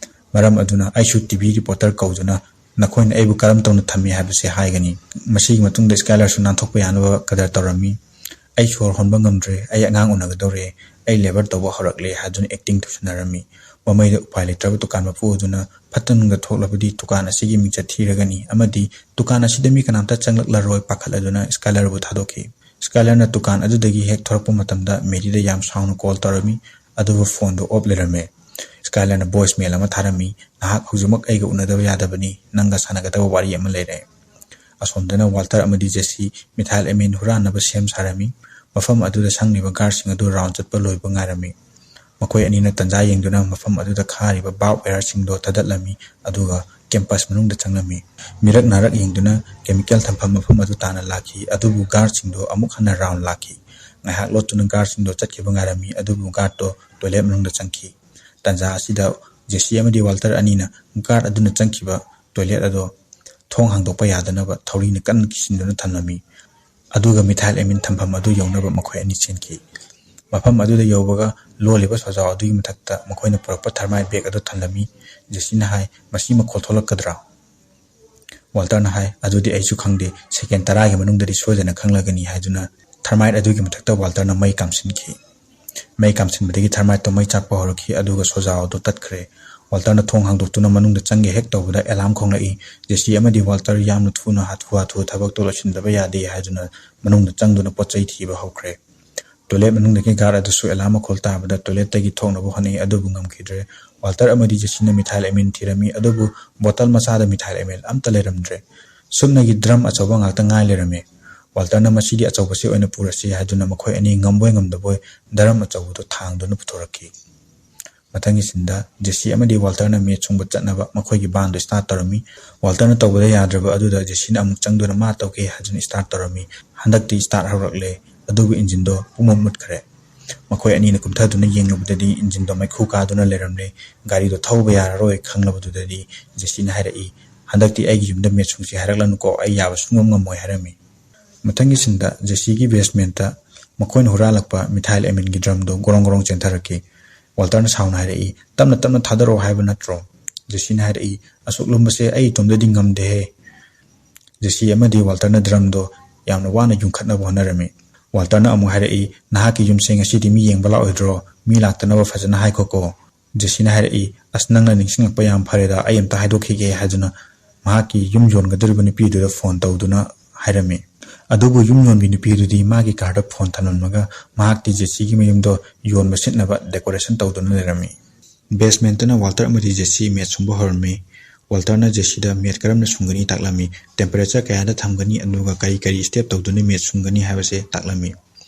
ꯃꯔꯝ ꯑꯗꯨꯅ ꯑꯩꯁꯨ ꯇꯤ ꯚꯤ ꯔꯤꯄꯣꯔꯇꯔ ꯀꯧꯗꯨꯅ ꯅꯈꯣꯏꯅ ꯑꯩꯕꯨ ꯀꯔꯝ ꯇꯧꯅ ꯊꯝꯃꯤ ꯍꯥꯏꯕꯁꯦ ꯍꯥꯏꯒꯅꯤ꯫" ꯃꯁꯤꯒꯤ ꯃꯇꯨꯡꯗ ꯁ꯭ꯀꯥꯏꯂꯔꯁꯨ ꯅꯥꯟꯊꯣꯛꯄ ꯌꯥꯅꯕ ꯀꯗꯔ ꯇꯧꯔꯝꯃꯤ꯫ "ꯑꯩ ꯁꯣꯔ ꯍꯣꯟꯕ ꯉꯝꯗ꯭ꯔꯦ, ꯑꯩ ꯑꯉꯥꯡ ꯎꯅꯒꯗꯧꯔꯦ, ꯑꯩ ꯂꯦꯕꯔ ꯇꯧꯕ ꯍꯧꯔꯛꯂꯦ" ꯍꯥꯏꯗꯨꯅ ꯑꯦꯛꯇꯤꯡ ꯇꯧꯁꯤꯟꯅꯔꯝꯃꯤ꯫ ꯃꯃꯩꯗ ꯎꯄꯥꯏ ꯂꯩꯇ꯭ꯔꯕ ꯗꯨꯀꯥꯟ ꯃꯄꯨ ꯑꯗꯨꯅ ꯐꯠꯇ ꯅꯨꯡꯗ ꯊꯣꯛꯂꯕꯗꯤ ꯗꯨꯀꯥꯟ ꯑꯁꯤꯒꯤ ꯃꯤꯡꯆꯠ ꯊꯤꯔꯒꯅꯤ ꯑꯃꯗꯤ ꯗꯨꯀꯥꯟ ꯑꯁꯤꯗ ꯃꯤ ꯀꯅꯥꯝꯇ ꯆꯪꯂꯛꯂꯔꯣꯏ ꯄꯥꯈꯠꯂꯗꯨꯅ ꯁ꯭ꯀꯥꯏꯂꯔꯕꯨ ꯊꯥꯗꯣꯛꯈꯤ꯫ ꯁ꯭ꯀꯥꯏꯂꯔꯅ ꯗꯨꯀꯥꯟ ꯑꯗꯨꯗꯒꯤ ꯍꯦꯛ ꯊꯣꯔꯛꯄ ꯃꯇꯝꯗ ꯃꯦꯔꯤꯗ ꯌꯥꯝ ꯁꯥꯎꯅ ꯀꯣꯜ ꯇꯧꯔꯝꯃꯤ, ꯑꯗꯨꯕꯨ ꯐꯣꯟꯗꯨ ꯑꯣꯞ ꯂꯩꯔꯝꯃꯦ꯫ ꯁ꯭ꯀꯥꯏꯂꯔꯅ ꯚꯣꯏꯁ ꯃꯦꯜ ꯑꯃ ꯊꯥꯔꯝꯃꯤ, "ꯅꯍꯥꯛ ꯍꯧꯖꯤꯛꯃꯛ ꯑꯩꯒ ꯎꯅꯗꯕ ꯌꯥꯗꯕꯅꯤ, ꯅꯪꯒ ꯁꯥꯟꯅꯒꯗꯕ ꯋꯥꯔꯤ ꯑꯃ ꯂꯩꯔꯦ"꯫ ꯑꯁꯣꯝꯗꯅ ꯋꯥꯜꯇꯔ ꯑꯃꯗꯤ ꯖꯦꯁꯤ ꯃꯤꯊꯥꯏꯜ ꯑꯦꯃꯤꯟ ꯍꯨꯔꯥꯟꯅꯕ ꯁꯦꯝ ꯁꯥꯔꯝꯃꯤ꯫ ꯃꯐꯝ ꯑꯗꯨꯗ ꯁꯪꯂꯤꯕ ꯒꯥꯔꯗꯁꯤꯡ ꯑꯗꯨ ꯔꯥꯎꯟ ꯆꯠꯄ ꯂꯣꯏꯕ ꯉꯥꯏꯔꯝꯃꯤ꯫ ꯃꯈꯣꯏ ꯑꯅꯤꯅ ꯇꯟꯖꯥ ꯌꯦꯡꯗꯨꯅ ꯃꯐꯝ ꯑꯗꯨꯗ ꯈꯥꯔꯤꯕ ꯕꯥꯔꯕ ꯋꯥꯌꯔꯁꯤꯡꯗꯣ ꯊꯥꯗꯠꯂꯝꯃꯤ, ꯑꯗꯨꯒ ꯀꯦꯝꯄꯁ ꯃꯅꯨꯡꯗ ꯆꯪꯂꯝꯃꯤ꯫ ꯃꯤꯔꯛ ꯅꯥꯔꯛ ꯌꯦꯡꯗꯨꯅ ꯀꯦꯃꯤꯀꯦꯜ ꯊꯝꯐꯝ ꯃꯐꯝ ꯑꯗꯨ ꯇꯥꯟꯅ ꯂꯥꯛꯈꯤ, ꯑꯗꯨꯕꯨ ꯒꯥꯔꯗꯁꯤꯡꯗꯣ ꯑꯃꯨꯛ ꯍꯟꯅ ꯔꯥꯎꯟ ꯂꯥꯛꯈꯤ꯫ ꯉꯥꯏꯍꯥꯛ ꯂꯣꯠꯇꯨꯅ ꯒꯥꯔꯗꯁꯤꯡꯗꯣ ꯆꯠꯈꯤꯕ ꯉꯥꯏꯔꯝꯃꯤ, ꯑꯗꯨꯕꯨ ꯒꯥꯔꯗꯇꯣ ꯇꯣꯏꯂꯦꯠ ꯃꯅꯨꯡꯗ ꯆꯪꯈꯤ꯫ ꯇꯟꯖꯥ ꯑꯁꯤꯗ ꯖꯦꯁꯤ ꯑꯃꯗꯤ ꯋꯥꯜꯇꯔ ꯑꯅꯤꯅ ꯒꯥꯔꯗ ꯑꯗꯨꯅ ꯆꯪꯈꯤꯕ ꯇꯣꯏꯂꯦꯠ ꯑꯗꯣ ꯊꯣꯡ ꯍꯥꯡꯗꯣꯛꯄ ꯌꯥꯗꯅꯕ ꯊꯧꯔꯤꯅ ꯀꯟꯅ ꯀꯤꯁꯤꯟꯗꯨꯅ ꯊꯝꯂꯝꯃꯤ꯫ ꯑꯗꯨꯒ ꯃꯤꯊꯥꯏꯜ ꯑꯦꯃꯤꯟ ꯊꯝꯐꯝ ꯑꯗꯨ ꯌꯧꯅꯕ ꯃꯈꯣꯏ ꯑꯅꯤ ꯆꯦꯟꯈꯤ꯫ ꯃꯐꯝ ꯑꯗꯨꯗ ꯌꯧꯕꯒ ꯂꯣꯜꯂꯤꯕ ꯁꯣꯖꯥꯎ ꯑꯗꯨꯒꯤ ꯃꯊꯛꯇ ꯃꯈꯣꯏꯅ ꯄꯨꯔꯛꯄ ꯊꯔꯃꯥꯏꯠ ꯕꯦꯒ ꯑꯗꯨ ꯊꯝꯂꯝꯃꯤ꯫ ꯖꯦꯁꯤꯅ ꯍꯥꯏ, "ꯃꯁꯤ ꯃꯈꯣꯜ ꯊꯣꯛꯂꯛꯀꯗ꯭ꯔꯥ?" ꯋꯥꯜꯇꯔꯅ ꯍꯥꯏ, "ꯑꯗꯨꯗꯤ ꯑꯩꯁꯨ ꯈꯪꯗꯦ, ꯁꯦꯀꯦꯟ ꯇꯔꯥꯒꯤ ꯃꯅꯨꯡꯗꯗꯤ ꯁꯣꯏꯗꯅ ꯈꯪꯂꯒꯅꯤ" ꯍꯥꯏꯗꯨꯅ ꯊꯔꯃꯥꯏꯠ ꯑꯗꯨꯒꯤ ꯃꯊꯛꯇ ꯋꯥꯜꯇꯔꯅ ꯃꯩ ꯀꯥꯝꯁꯤꯟꯈꯤ꯫ ꯃꯩ ꯀꯥꯝꯁꯤꯟꯕꯗꯒꯤ ꯊꯔꯃꯥꯏꯠꯇꯣ ꯃꯩ ꯆꯥꯛꯄ ꯍꯧꯔꯛꯈꯤ, ꯑꯗꯨꯒ ꯁꯣꯖꯥꯎ ꯑꯗꯨ ꯇꯠꯈ꯭ꯔꯦ꯫ ꯋꯥꯜꯇꯔꯅ ꯊꯣꯡ ꯍꯥꯡꯗꯣꯛꯇꯨꯅ ꯃꯅꯨꯡꯗ ꯆꯪꯒꯦ ꯍꯦꯛ ꯇꯧꯕꯗ ꯑꯦꯂꯥꯝ ꯈꯣꯡꯂꯛꯏ꯫ ꯖꯦꯁꯤ ꯑꯃꯗꯤ ꯋꯥꯜꯇꯔ ꯌꯥꯝꯅ ꯊꯨꯅ ꯍꯥꯊꯨ ꯍꯥꯊꯨ ꯊꯕꯛꯇꯣ ꯂꯣꯏꯁꯤꯟꯗꯕ ꯌꯥꯗꯦ ꯍꯥꯏꯗꯨꯅ ꯃꯅꯨꯡꯗ ꯆꯪꯗꯨꯅ ꯄꯣꯠ ꯆꯩ ꯊꯤꯕ ꯍꯧꯈ꯭ꯔꯦ꯫ ꯇꯣꯏꯂꯦꯠ ꯃꯅꯨꯡꯗꯒꯤ ꯒꯥꯔꯗ ꯑꯗꯨꯁꯨ ꯑꯦꯂꯥꯝ ꯃꯈꯣꯜ ꯇꯥꯕꯗ ꯇꯣꯏꯂꯦꯠꯇꯒꯤ ꯊꯣꯛꯅꯕ ꯍꯣꯠꯅꯩ, ꯑꯗꯨꯕꯨ ꯉꯝꯈꯤꯗ꯭ꯔꯦ꯫ ꯋꯥꯜꯇꯔ ꯑꯃꯗꯤ ꯖꯦꯁꯤꯅ ꯃꯤꯊꯥꯏꯜ ꯑꯦꯃꯤꯟ ꯊꯤꯔꯝꯃꯤ, ꯑꯗꯨꯕꯨ ꯕꯣꯇꯜ ꯃꯆꯥꯗ ꯃꯤꯊꯥꯏꯜ ꯑꯦꯃꯤꯟ ꯑꯝꯇ ꯂꯩꯔꯝꯗ꯭ꯔꯦ꯫ ꯁꯨꯞꯅꯒꯤ ꯗ꯭ꯔꯝ ꯑꯆꯧꯕ ꯉꯥꯛꯇ ꯉꯥꯏ ꯂꯩꯔꯝꯃꯤ꯫ ꯋꯥꯜꯇꯔꯅ "ꯃꯁꯤꯗꯤ ꯑꯆꯧꯕꯁꯤ ꯑꯣꯏꯅ ꯄꯨꯔꯁꯤ" ꯍꯥꯏꯗꯨꯅ ꯃꯈꯣꯏ ꯑꯅꯤ ꯉꯝꯕꯣꯏ ꯉꯝꯗꯕꯣꯏ ꯗ꯭ꯔꯝ ꯑꯆꯧꯕꯗꯨ ꯊꯥꯡꯗꯨꯅ ꯄꯨꯊꯣꯔꯛꯈꯤ꯫ ꯃꯊꯪꯒꯤ ꯁꯤꯟꯗ ꯖꯦꯁꯤ ꯑꯃꯗꯤ ꯋꯥꯜꯇꯔꯅ ꯃꯦꯆ ꯁꯨꯡꯕ ꯆꯠꯅꯕ ꯃꯈꯣꯏꯒꯤ ꯕꯥꯟꯗꯨ ꯁ꯭ꯇꯥꯔꯠ ꯇꯧꯔꯝꯃꯤ꯫ ꯋꯥꯜꯇꯔꯅ ꯇꯧꯕꯗ ꯌꯥꯗ꯭ꯔꯕ ꯑꯗꯨꯗ ꯖꯦꯁꯤꯅ ꯑꯃꯨꯛ ꯆꯪꯗꯨꯅ ꯃꯥ ꯇꯧꯒꯦ ꯍꯥꯏꯗꯨꯅ ꯁ꯭ꯇꯥꯔꯠ ꯇꯧꯔꯝꯃꯤ꯫ ꯍꯟꯗꯛꯇꯤ ꯁ꯭ꯇꯥꯔꯠ ꯍꯧꯔꯛꯂꯦ, ꯑꯗꯨꯕꯨ ꯏꯟꯖꯤꯟꯗꯣ ꯄꯨꯡꯃꯨꯠ ꯃꯨꯠꯈ꯭ꯔꯦ꯫ ꯃꯈꯣꯏ ꯑꯅꯤꯅ ꯀꯨꯝꯊꯗꯨꯅ ꯌꯦꯡꯂꯨꯕꯗꯗꯤ ꯏꯟꯖꯤꯟꯗꯣ ꯃꯩꯈꯨ ꯀꯥꯗꯨꯅ ꯂꯩꯔꯝꯂꯦ꯫ ꯒꯥꯔꯤꯗꯣ ꯊꯧꯕ ꯌꯥꯔꯔꯣꯏ ꯈꯪꯂꯕꯗꯨꯗꯗꯤ ꯖꯦꯁꯤꯅ ꯍꯥꯏꯔꯛꯏ, "ꯍꯟꯗꯛꯇꯤ ꯑꯩꯒꯤ ꯌꯨꯝꯗ ꯃꯦꯆ ꯁꯨꯡꯁꯤ ꯍꯥꯏꯔꯛꯂꯅꯨꯀꯣ, ꯑꯩ ꯌꯥꯕ ꯁꯨꯡꯉꯝ ꯉꯝꯃꯣꯏ" ꯍꯥꯏꯔꯝꯃꯤ꯫ ꯃꯊꯪꯒꯤ ꯁꯤꯟꯗ ꯖꯦꯁꯤꯒꯤ ꯕꯦꯁꯃꯦꯟꯇ ꯃꯈꯣꯏꯅ ꯍꯨꯔꯥꯜꯂꯛꯄ ꯃꯤꯊꯥꯏꯜ ꯑꯦꯃꯤꯟꯒꯤ ꯗ꯭ꯔꯝꯗꯣ ꯒꯣꯔꯣꯡ ꯒꯣꯔꯣꯡ ꯆꯦꯟꯊꯔꯛꯈꯤ꯫ ꯋꯥꯜꯇꯔꯅ ꯁꯥꯎꯅ ꯍꯥꯏꯔꯛꯏ, "ꯇꯞꯅ ꯇꯞꯅ ꯊꯥꯗꯔꯛꯑꯣ ꯍꯥꯏꯕ ꯅꯠꯇ꯭ꯔꯣ?" ꯖꯦꯁꯤꯅ ꯍꯥꯏꯔꯛꯏ, "ꯑꯁꯨꯛ ꯂꯨꯝꯕꯁꯦ ꯑꯩ ꯏꯇꯣꯝꯗꯗꯤ ꯉꯝꯗꯦꯍꯦ"꯫ ꯖꯦꯁꯤ ꯑꯃꯗꯤ ꯋꯥꯜꯇꯔꯅ ꯗ꯭ꯔꯝꯗꯣ ꯌꯥꯝꯅ ꯋꯥꯅ ꯌꯨꯡꯈꯠꯅꯕ ꯍꯣꯠꯅꯔꯝꯃꯤ꯫ ꯋꯥꯜꯇꯔꯅ ꯑꯃꯨꯛ ꯍꯥꯏꯔꯛꯏ, "ꯅꯍꯥꯛꯀꯤ ꯌꯨꯝꯁꯦ ꯉꯁꯤꯗꯤ ꯃꯤ ꯌꯦꯡꯕ ꯂꯥꯛꯑꯣꯏꯗ꯭ꯔꯣ? ꯃꯤ ꯂꯥꯛꯇꯅꯕ ꯐꯖꯅ ꯍꯥꯏꯈꯣꯀꯣ"꯫ ꯖꯦꯁꯤꯅ ꯍꯥꯏꯔꯛꯏ, "ꯑꯁ, ꯅꯪꯅ ꯅꯤꯡꯁꯤꯡꯂꯛꯄ ꯌꯥꯝ ꯐꯔꯦꯗ, ꯑꯩ ꯑꯝꯇ ꯍꯥꯏꯗꯣꯛꯈꯤꯒꯦ" ꯍꯥꯏꯗꯨꯅ ꯃꯍꯥꯛꯀꯤ ꯌꯨꯝ ꯌꯣꯟꯒꯗꯧꯔꯤꯕ ꯅꯨꯄꯤꯗꯨꯗ ꯐꯣꯟ ꯇꯧꯗꯨꯅ ꯍꯥꯏꯔꯝꯃꯤ꯫ ꯑꯗꯨꯕꯨ ꯌꯨꯝ ꯌꯣꯟꯕꯤ ꯅꯨꯄꯤꯗꯨꯗꯤ ꯃꯥꯒꯤ ꯀꯥꯔꯗ ꯐꯣꯟ ꯊꯝꯂꯝꯂꯒ ꯃꯍꯥꯛꯇꯤ ꯖꯦꯁꯤꯒꯤ ꯃꯌꯨꯝꯗꯣ ꯌꯣꯟꯕ ꯁꯤꯠꯅꯕ ꯗꯦꯀꯣꯔꯦꯁꯟ ꯇꯧꯗꯨꯅ ꯂꯩꯔꯝꯃꯤ꯫ ꯕꯦꯁꯃꯦꯟꯇꯅ ꯋꯥꯜꯇꯔ ꯑꯃꯗꯤ ꯖꯦꯁꯤ ꯃꯦꯠ ꯁꯨꯡꯕ ꯍꯧꯔꯝꯃꯤ꯫ ꯋꯥꯜꯇꯔꯅ ꯖꯦꯁꯤꯗ ꯃꯦꯠ ꯀꯔꯝꯅ ꯁꯨꯡꯒꯅꯤ ꯇꯥꯛꯂꯝꯃꯤ, ꯇꯦꯝꯄꯔꯦꯆꯔ ꯀꯌꯥꯗ ꯊꯝꯒꯅꯤ, ꯑꯗꯨꯒ ꯀꯔꯤ ꯀꯔꯤ ꯁ꯭ꯇꯦꯞ ꯇꯧꯗꯨꯅ ꯃꯦꯠ ꯁꯨꯡꯒꯅꯤ ꯍꯥꯏꯕꯁꯦ ꯇꯥꯛꯂꯝꯃꯤ꯫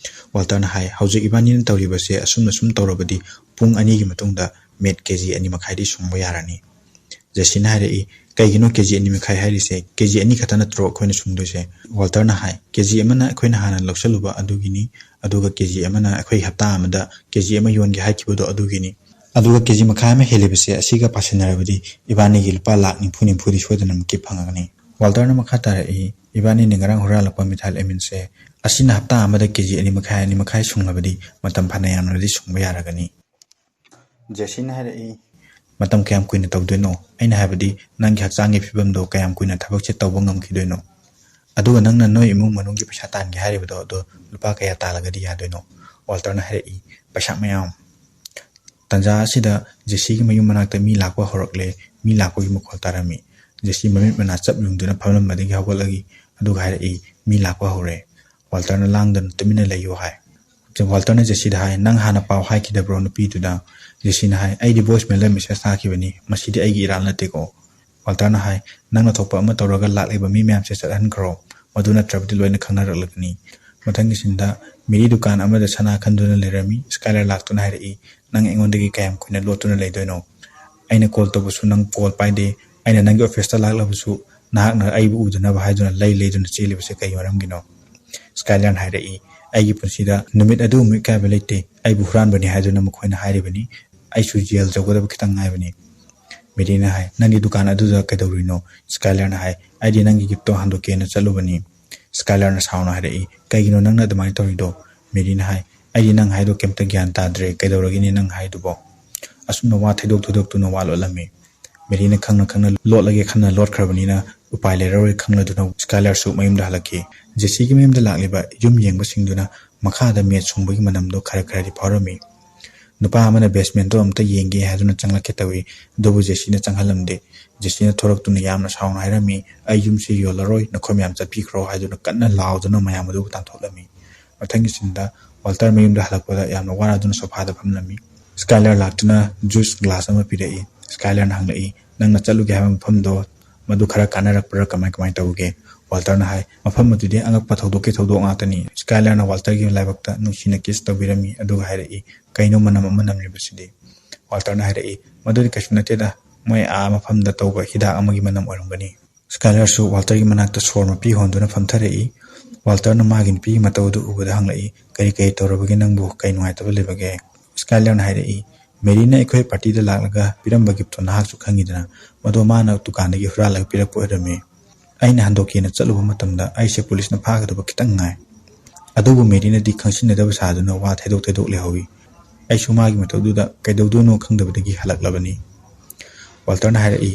ꯋꯥꯜꯇꯔꯅ ꯍꯥꯏ, "ꯍꯧꯖꯤꯛ ꯏꯕꯥꯅꯤꯅ ꯇꯧꯔꯤꯕꯁꯦ ꯑꯁꯨꯝꯅ ꯁꯨꯝ ꯇꯧꯔꯕꯗꯤ ꯄꯨꯡ ꯑꯅꯤꯒꯤ ꯃꯇꯨꯡꯗ ꯃꯦꯠ ꯀꯦ ꯖꯤ ꯑꯅꯤ ꯃꯈꯥꯏꯗꯤ ꯁꯨꯡꯕ ꯌꯥꯔꯅꯤ"꯫ ꯖꯦꯁꯤꯅ ꯍꯥꯏꯔꯛꯏ, "ꯀꯩꯒꯤꯅꯣ ꯀꯦ ꯖꯤ ꯑꯅꯤ ꯃꯈꯥꯏ ꯍꯥꯏꯔꯤꯁꯦ? ꯀꯦ ꯖꯤ ꯑꯅꯤ ꯈꯛꯇ ꯅꯠꯇ꯭ꯔꯣ ꯑꯩꯈꯣꯏꯅ ꯁꯨꯡꯗꯣꯏꯁꯦ?" ꯋꯥꯜꯇꯔꯅ ꯍꯥꯏ, "ꯀꯦ ꯖꯤ ꯑꯃꯅ ꯑꯩꯈꯣꯏꯅ ꯍꯥꯟꯅ ꯂꯧꯁꯜꯂꯨꯕ ꯑꯗꯨꯒꯤꯅꯤ, ꯑꯗꯨꯒ ꯀꯦ ꯖꯤ ꯑꯃꯅ ꯑꯩꯈꯣꯏ ꯍꯞꯇꯥ ꯑꯃꯗ ꯀꯦ ꯖꯤ ꯑꯃ ꯌꯣꯟꯒꯦ ꯍꯥꯏꯈꯤꯕꯗꯣ ꯑꯗꯨꯒꯤꯅꯤ꯫ ꯑꯗꯨꯒ ꯀꯦ ꯖꯤ ꯃꯈꯥꯏ ꯑꯃ ꯍꯦꯜꯂꯤꯕꯁꯦ ꯑꯁꯤꯒ ꯄꯥꯁꯤꯟꯅꯔꯕꯗꯤ ꯏꯕꯥꯅꯤꯒꯤ ꯂꯨꯄꯥ ꯂꯥꯛ ꯅꯤꯐꯨ ꯅꯤꯐꯨꯗꯤ ꯁꯣꯏꯗꯅꯃꯛꯀꯤ ꯐꯪꯉꯒꯅꯤ"꯫ ꯋꯥꯜꯇꯔꯅ ꯃꯈꯥ ꯇꯥꯔꯛꯏ, "ꯏꯕꯥꯅꯤꯅ ꯉꯔꯥꯡ ꯍꯨꯔꯥꯜꯂꯛꯄ ꯃꯤꯊꯥꯏꯜ ꯑꯦꯃꯤꯟꯁꯦ ꯑꯁꯤꯅ ꯍꯞꯇꯥ ꯑꯃꯗ ꯀꯦ ꯖꯤ ꯑꯅꯤ ꯃꯈꯥꯏ, ꯑꯅꯤ ꯃꯈꯥꯏ ꯁꯨꯡꯂꯕꯗꯤ ꯃꯇꯝ ꯐꯅ ꯌꯥꯝꯅꯗꯤ ꯁꯨꯡꯕ ꯌꯥꯔꯒꯅꯤ"꯫ ꯖꯦꯁꯤꯅ ꯍꯥꯏꯔꯛꯏ, "ꯃꯇꯝ ꯀꯌꯥꯝ ꯀꯨꯏꯅ ꯇꯧꯗꯣꯏꯅꯣ? ꯑꯩꯅ ꯍꯥꯏꯕꯗꯤ ꯅꯪꯒꯤ ꯍꯛꯆꯥꯡꯒꯤ ꯐꯤꯕꯝꯗꯣ ꯀꯌꯥꯝ ꯀꯨꯏꯅ ꯊꯕꯛꯁꯦ ꯇꯧꯕ ꯉꯝꯈꯤꯗꯣꯏꯅꯣ? ꯑꯗꯨꯒ ꯅꯪꯅ ꯅꯣꯏ ꯏꯃꯨꯡ ꯃꯅꯨꯡꯒꯤ ꯄꯩꯁꯥ ꯇꯥꯟꯒꯦ ꯍꯥꯏꯔꯤꯕꯗꯣ ꯑꯗꯣ ꯂꯨꯄꯥ ꯀꯌꯥ ꯇꯥꯜꯂꯒꯗꯤ ꯌꯥꯗꯣꯏꯅꯣ?" ꯋꯥꯜꯇꯔꯅ ꯍꯥꯏꯔꯛꯏ, "ꯄꯩꯁꯥ ꯃꯌꯥꯝ"꯫ ꯇꯥꯟꯖꯥ ꯑꯁꯤꯗ ꯖꯦꯁꯤꯒꯤ ꯃꯌꯨꯝ ꯃꯅꯥꯛꯇ ꯃꯤ ꯂꯥꯛꯄ ꯍꯧꯔꯛꯂꯦ꯫ ꯃꯤ ꯂꯥꯛꯄꯒꯤ ꯃꯈꯣꯜ ꯇꯥꯔꯝꯃꯤ꯫ ꯖꯦꯁꯤ ꯃꯃꯤꯠ ꯃꯅꯥ ꯆꯞ ꯌꯨꯡꯗꯨꯅ ꯐꯝꯂꯝꯕꯗꯒꯤ ꯍꯧꯒꯠꯂꯛꯏ, ꯑꯗꯨꯒ ꯍꯥꯏꯔꯛꯏ, "ꯃꯤ ꯂꯥꯛꯄ ꯍꯧꯔꯦ꯫ ꯋꯥꯜꯇꯔꯅ ꯂꯥꯡꯗꯅ ꯇꯨꯃꯤꯟꯅ ꯂꯩꯌꯨ" ꯍꯥꯏ꯫ ꯋꯥꯜꯇꯔꯅ ꯖꯦꯁꯤꯗ ꯍꯥꯏ, "ꯅꯪ ꯍꯥꯟꯅ ꯄꯥꯎ ꯍꯥꯏꯈꯤꯗꯕ꯭ꯔꯣ ꯅꯨꯄꯤꯗꯨꯗ?" ꯖꯦꯁꯤꯅ ꯍꯥꯏ, "ꯑꯩꯗꯤ ꯚꯣꯏꯁ ꯃꯦꯜꯗ ꯃꯦꯁꯦꯖ ꯊꯥꯈꯤꯕꯅꯤ, ꯃꯁꯤꯗꯤ ꯑꯩꯒꯤ ꯏꯔꯥꯜ ꯅꯠꯇꯦꯀꯣ"꯫ ꯋꯥꯜꯇꯔꯅ ꯍꯥꯏ, "ꯅꯪꯅ ꯊꯣꯛꯄ ꯑꯃ ꯇꯧꯔꯒ ꯂꯥꯛꯂꯤꯕ ꯃꯤ ꯃꯌꯥꯝꯁꯦ ꯆꯠꯍꯟꯈ꯭ꯔꯣ, ꯃꯗꯨ ꯅꯠꯇ꯭ꯔꯕꯗꯤ ꯂꯣꯏꯅ ꯈꯪꯅꯔꯛꯂꯒꯅꯤ"꯫ ꯃꯊꯪꯒꯤ ꯁꯤꯟꯗ ꯃꯦꯔꯤ ꯗꯨꯀꯥꯟ ꯑꯃꯗ ꯁꯅꯥ ꯈꯟꯗꯨꯅ ꯂꯩꯔꯝꯃꯤ꯫ ꯁ꯭ꯀꯥꯏꯂꯔ ꯂꯥꯛꯇꯨꯅ ꯍꯥꯏꯔꯛꯏ, "ꯅꯪ ꯑꯩꯉꯣꯟꯗꯒꯤ ꯀꯌꯥꯝ ꯀꯨꯏꯅ ꯂꯣꯠꯇꯨꯅ ꯂꯩꯗꯣꯏꯅꯣ? ꯑꯩꯅ ꯀꯣꯜ ꯇꯧꯕꯁꯨ ꯅꯪ ꯀꯣꯜ ꯄꯥꯏꯗꯦ, ꯑꯩꯅ ꯅꯪꯒꯤ ꯑꯣꯐꯤꯁꯇ ꯂꯥꯛꯂꯕꯁꯨ ꯅꯍꯥꯛꯅ ꯑꯩꯕꯨ ꯎꯗꯅꯕ ꯍꯥꯏꯗꯨꯅ ꯂꯩ ꯂꯩꯗꯨꯅ ꯆꯦꯜꯂꯤꯕꯁꯦ ꯀꯩ ꯃꯔꯝꯒꯤꯅꯣ?" ꯁ꯭ꯀꯥꯏꯂꯔꯅ ꯍꯥꯏꯔꯛꯏ, "ꯑꯩꯒꯤ ꯄꯨꯟꯁꯤꯗ ꯅꯨꯃꯤꯠ ꯑꯗꯨꯒꯨꯝꯕ ꯏꯀꯥꯏꯕ ꯂꯩꯇꯦ, ꯑꯩꯕꯨ ꯍꯨꯔꯥꯟꯕꯅꯤ ꯍꯥꯏꯗꯨꯅ ꯃꯈꯣꯏꯅ ꯍꯥꯏꯔꯤꯕꯅꯤ, ꯑꯩꯁꯨ ꯖꯦꯜ ꯌꯧꯒꯗꯕ ꯈꯤꯇꯪ ꯉꯥꯏꯕꯅꯤ"꯫ ꯃꯦꯔꯤꯅ ꯍꯥꯏ, "ꯅꯪꯒꯤ ꯗꯨꯀꯥꯟ ꯑꯗꯨꯗ ꯀꯩꯗꯧꯔꯨꯏꯅꯣ?" ꯁ꯭ꯀꯥꯏꯂꯔꯅ ꯍꯥꯏ, "ꯑꯩꯗꯤ ꯅꯪꯒꯤ ꯒꯤꯐꯇꯣ ꯍꯟꯗꯣꯛꯀꯦꯅ ꯆꯠꯂꯨꯕꯅꯤ"꯫ ꯁ꯭ꯀꯥꯏꯂꯔꯅ ꯁꯥꯎꯅ ꯍꯥꯏꯔꯛꯏ, "ꯀꯩꯒꯤꯅꯣ ꯅꯪꯅ ꯑꯗꯨꯃꯥꯏꯅ ꯇꯧꯔꯤꯗꯣ?" ꯃꯦꯔꯤꯅ ꯍꯥꯏ, "ꯑꯩꯗꯤ ꯅꯪ ꯍꯥꯏꯗꯣ ꯀꯩꯝꯇ ꯒ꯭ꯌꯥꯟ ꯇꯥꯗ꯭ꯔꯦ, ꯀꯩꯗꯧꯔꯒꯦꯅꯦ ꯅꯪ ꯍꯥꯏꯗꯨꯕꯣ?" ꯑꯁꯨꯝꯅ ꯋꯥ ꯊꯩꯗꯣꯛ ꯊꯩꯗꯣꯛꯇꯨꯅ ꯋꯥ ꯂꯣꯠꯂꯝꯃꯤ꯫ ꯃꯦꯔꯤꯅ ꯈꯪꯅ ꯈꯪꯅ ꯂꯣꯠꯂꯒꯦ ꯈꯟꯅ ꯂꯣꯠꯈ꯭ꯔꯕꯅꯤꯅ ꯎꯄꯥꯏ ꯂꯩꯔꯔꯣꯏ ꯈꯪꯂꯗꯨꯅ ꯁ꯭ꯀꯥꯏꯂꯔꯁꯨ ꯃꯌꯨꯝꯗ ꯍꯜꯂꯛꯈꯤ꯫ ꯖꯦꯁꯤꯒꯤ ꯃꯌꯨꯝꯗ ꯂꯥꯛꯂꯤꯕ ꯌꯨꯝ ꯌꯦꯡꯕꯁꯤꯡꯗꯨꯅ ꯃꯈꯥꯗ ꯃꯦꯠ ꯁꯨꯡꯕꯒꯤ ꯃꯅꯝꯗꯣ ꯈꯔ ꯈꯔꯗꯤ ꯐꯥꯎꯔꯝꯃꯤ꯫ ꯅꯨꯄꯥ ꯑꯃꯅ ꯕꯦꯁꯃꯦꯟꯗꯣ ꯑꯝꯇ ꯌꯦꯡꯒꯦ ꯍꯥꯏꯗꯨꯅ ꯆꯪꯂꯛꯀꯦ ꯇꯧꯏ꯫ ꯑꯗꯨꯕꯨ ꯖꯦꯁꯤꯅ ꯆꯪꯍꯜꯂꯝꯗꯦ꯫ ꯖꯦꯁꯤꯅ ꯊꯣꯔꯛꯇꯨꯅ ꯌꯥꯝꯅ ꯁꯥꯎꯅ ꯍꯥꯏꯔꯝꯃꯤ, "ꯑꯩ ꯌꯨꯝꯁꯤ ꯌꯣꯜꯂꯔꯣꯏ, ꯅꯈꯣꯏ ꯃꯌꯥꯝ ꯆꯠꯄꯤꯈ꯭ꯔꯣ" ꯍꯥꯏꯗꯨꯅ ꯀꯟꯅ ꯂꯥꯎꯗꯨꯅ ꯃꯌꯥꯝ ꯑꯗꯨꯕꯨ ꯇꯥꯟꯊꯣꯛꯂꯝꯃꯤ꯫ ꯃꯊꯪꯒꯤ ꯁꯤꯟꯗ ꯋꯥꯜꯇꯔ ꯃꯌꯨꯝꯗ ꯍꯜꯂꯛꯄꯗ ꯌꯥꯝꯅ ꯋꯥꯔꯗꯨꯅ ꯁꯣꯐꯥꯗ ꯐꯝꯂꯝꯃꯤ꯫ ꯁ꯭ꯀꯥꯏꯂꯔ ꯂꯥꯛꯇꯨꯅ ꯖꯨꯁ ꯒ꯭ꯂꯥꯁ ꯑꯃ ꯄꯤꯔꯛꯏ꯫ ꯁ꯭ꯀꯥꯏꯂꯔꯅ ꯍꯪꯂꯛꯏ, "ꯅꯪꯅ ꯆꯠꯂꯨꯒꯦ ꯍꯥꯏꯕ ꯃꯐꯝꯗꯣ ꯃꯗꯨ ꯈꯔ ꯀꯥꯟꯅꯔꯛꯄ꯭ꯔꯥ, ꯀꯃꯥꯏ ꯀꯃꯥꯏ ꯇꯧꯒꯦ?" ꯋꯥꯜꯇꯔꯅ ꯍꯥꯏ, "ꯃꯐꯝ ꯑꯗꯨꯗꯤ ꯑꯉꯛꯄ ꯊꯧꯗꯣꯛꯀꯤ ꯊꯧꯗꯣꯛ ꯉꯥꯛꯇꯅꯤ꯫" ꯁ꯭ꯀꯥꯏꯂꯔꯅ ꯋꯥꯜꯇꯔꯒꯤ ꯂꯥꯏꯕꯛꯇ ꯅꯨꯡꯁꯤꯅ ꯀꯤꯁ ꯇꯧꯕꯤꯔꯝꯃꯤ, ꯑꯗꯨꯒ ꯍꯥꯏꯔꯛꯏ, "ꯀꯩꯅꯣ ꯃꯅꯝ ꯑꯃ ꯅꯝꯂꯤꯕꯁꯤꯗꯤ?" ꯋꯥꯜꯇꯔꯅ ꯍꯥꯏꯔꯛꯏ, "ꯃꯗꯨꯗꯤ ꯀꯩꯁꯨ ꯅꯠꯇꯦꯗ, ꯃꯣꯏ ꯑꯥ ꯃꯐꯝꯗ ꯇꯧꯕ ꯍꯤꯗꯥꯛ ꯑꯃꯒꯤ ꯃꯅꯝ ꯑꯣꯏꯔꯝꯒꯅꯤ꯫" ꯁ꯭ꯀꯥꯏꯂꯔꯁꯨ ꯋꯥꯜꯇꯔꯒꯤ ꯃꯅꯥꯛꯇ ꯁꯣꯔ ꯃꯄꯤ ꯍꯣꯟꯗꯨꯅ ꯐꯝꯊꯔꯛꯏ꯫ ꯋꯥꯜꯇꯔꯅ ꯃꯥꯒꯤ ꯅꯨꯄꯤꯒꯤ ꯃꯇꯧ ꯑꯗꯨ ꯎꯕꯗ ꯍꯪꯂꯛꯏ, "ꯀꯔꯤ ꯀꯔꯤ ꯇꯧꯔꯕꯒꯦ ꯅꯪꯕꯨ? ꯀꯩ ꯅꯨꯡꯉꯥꯏꯇꯕ ꯂꯩꯕꯒꯦ?" ꯁ꯭ꯀꯥꯏꯂꯔꯅ ꯍꯥꯏꯔꯛꯏ, "ꯃꯦꯔꯤꯅ ꯑꯩꯈꯣꯏ ꯄꯥꯔꯇꯤꯗ ꯂꯥꯛꯂꯒ ꯄꯤꯔꯝꯕ ꯒꯤꯐꯇꯣ ꯅꯍꯥꯛꯁꯨ ꯈꯪꯉꯤꯗꯅ, ꯃꯗꯣ ꯃꯥꯅ ꯗꯨꯀꯥꯟꯗꯒꯤ ꯍꯨꯔꯥꯜꯂꯒ ꯄꯤꯔꯛꯄ ꯑꯣꯏꯔꯝꯃꯤ꯫ ꯑꯩꯅ ꯍꯟꯗꯣꯛꯀꯦꯅ ꯆꯠꯂꯨꯕ ꯃꯇꯝꯗ ꯑꯩꯁꯦ ꯄꯨꯂꯤꯁꯅ ꯐꯥꯒꯗꯕ ꯈꯤꯇꯪ ꯉꯥꯏ꯫ ꯑꯗꯨꯕꯨ ꯃꯦꯔꯤꯅꯗꯤ ꯈꯪꯁꯤꯟꯅꯗꯕ ꯁꯥꯗꯨꯅ ꯋꯥ ꯊꯩꯗꯣꯛ ꯊꯩꯗꯣꯛ ꯂꯩꯍꯧꯏ꯫ ꯑꯩꯁꯨ ꯃꯥꯒꯤ ꯃꯇꯧꯗꯨꯗ ꯀꯩꯗꯧꯗꯣꯏꯅꯣ ꯈꯪꯗꯕꯗꯒꯤ ꯍꯜꯂꯛꯂꯕꯅꯤ꯫" ꯋꯥꯜꯇꯔꯅ ꯍꯥꯏꯔꯛꯏ,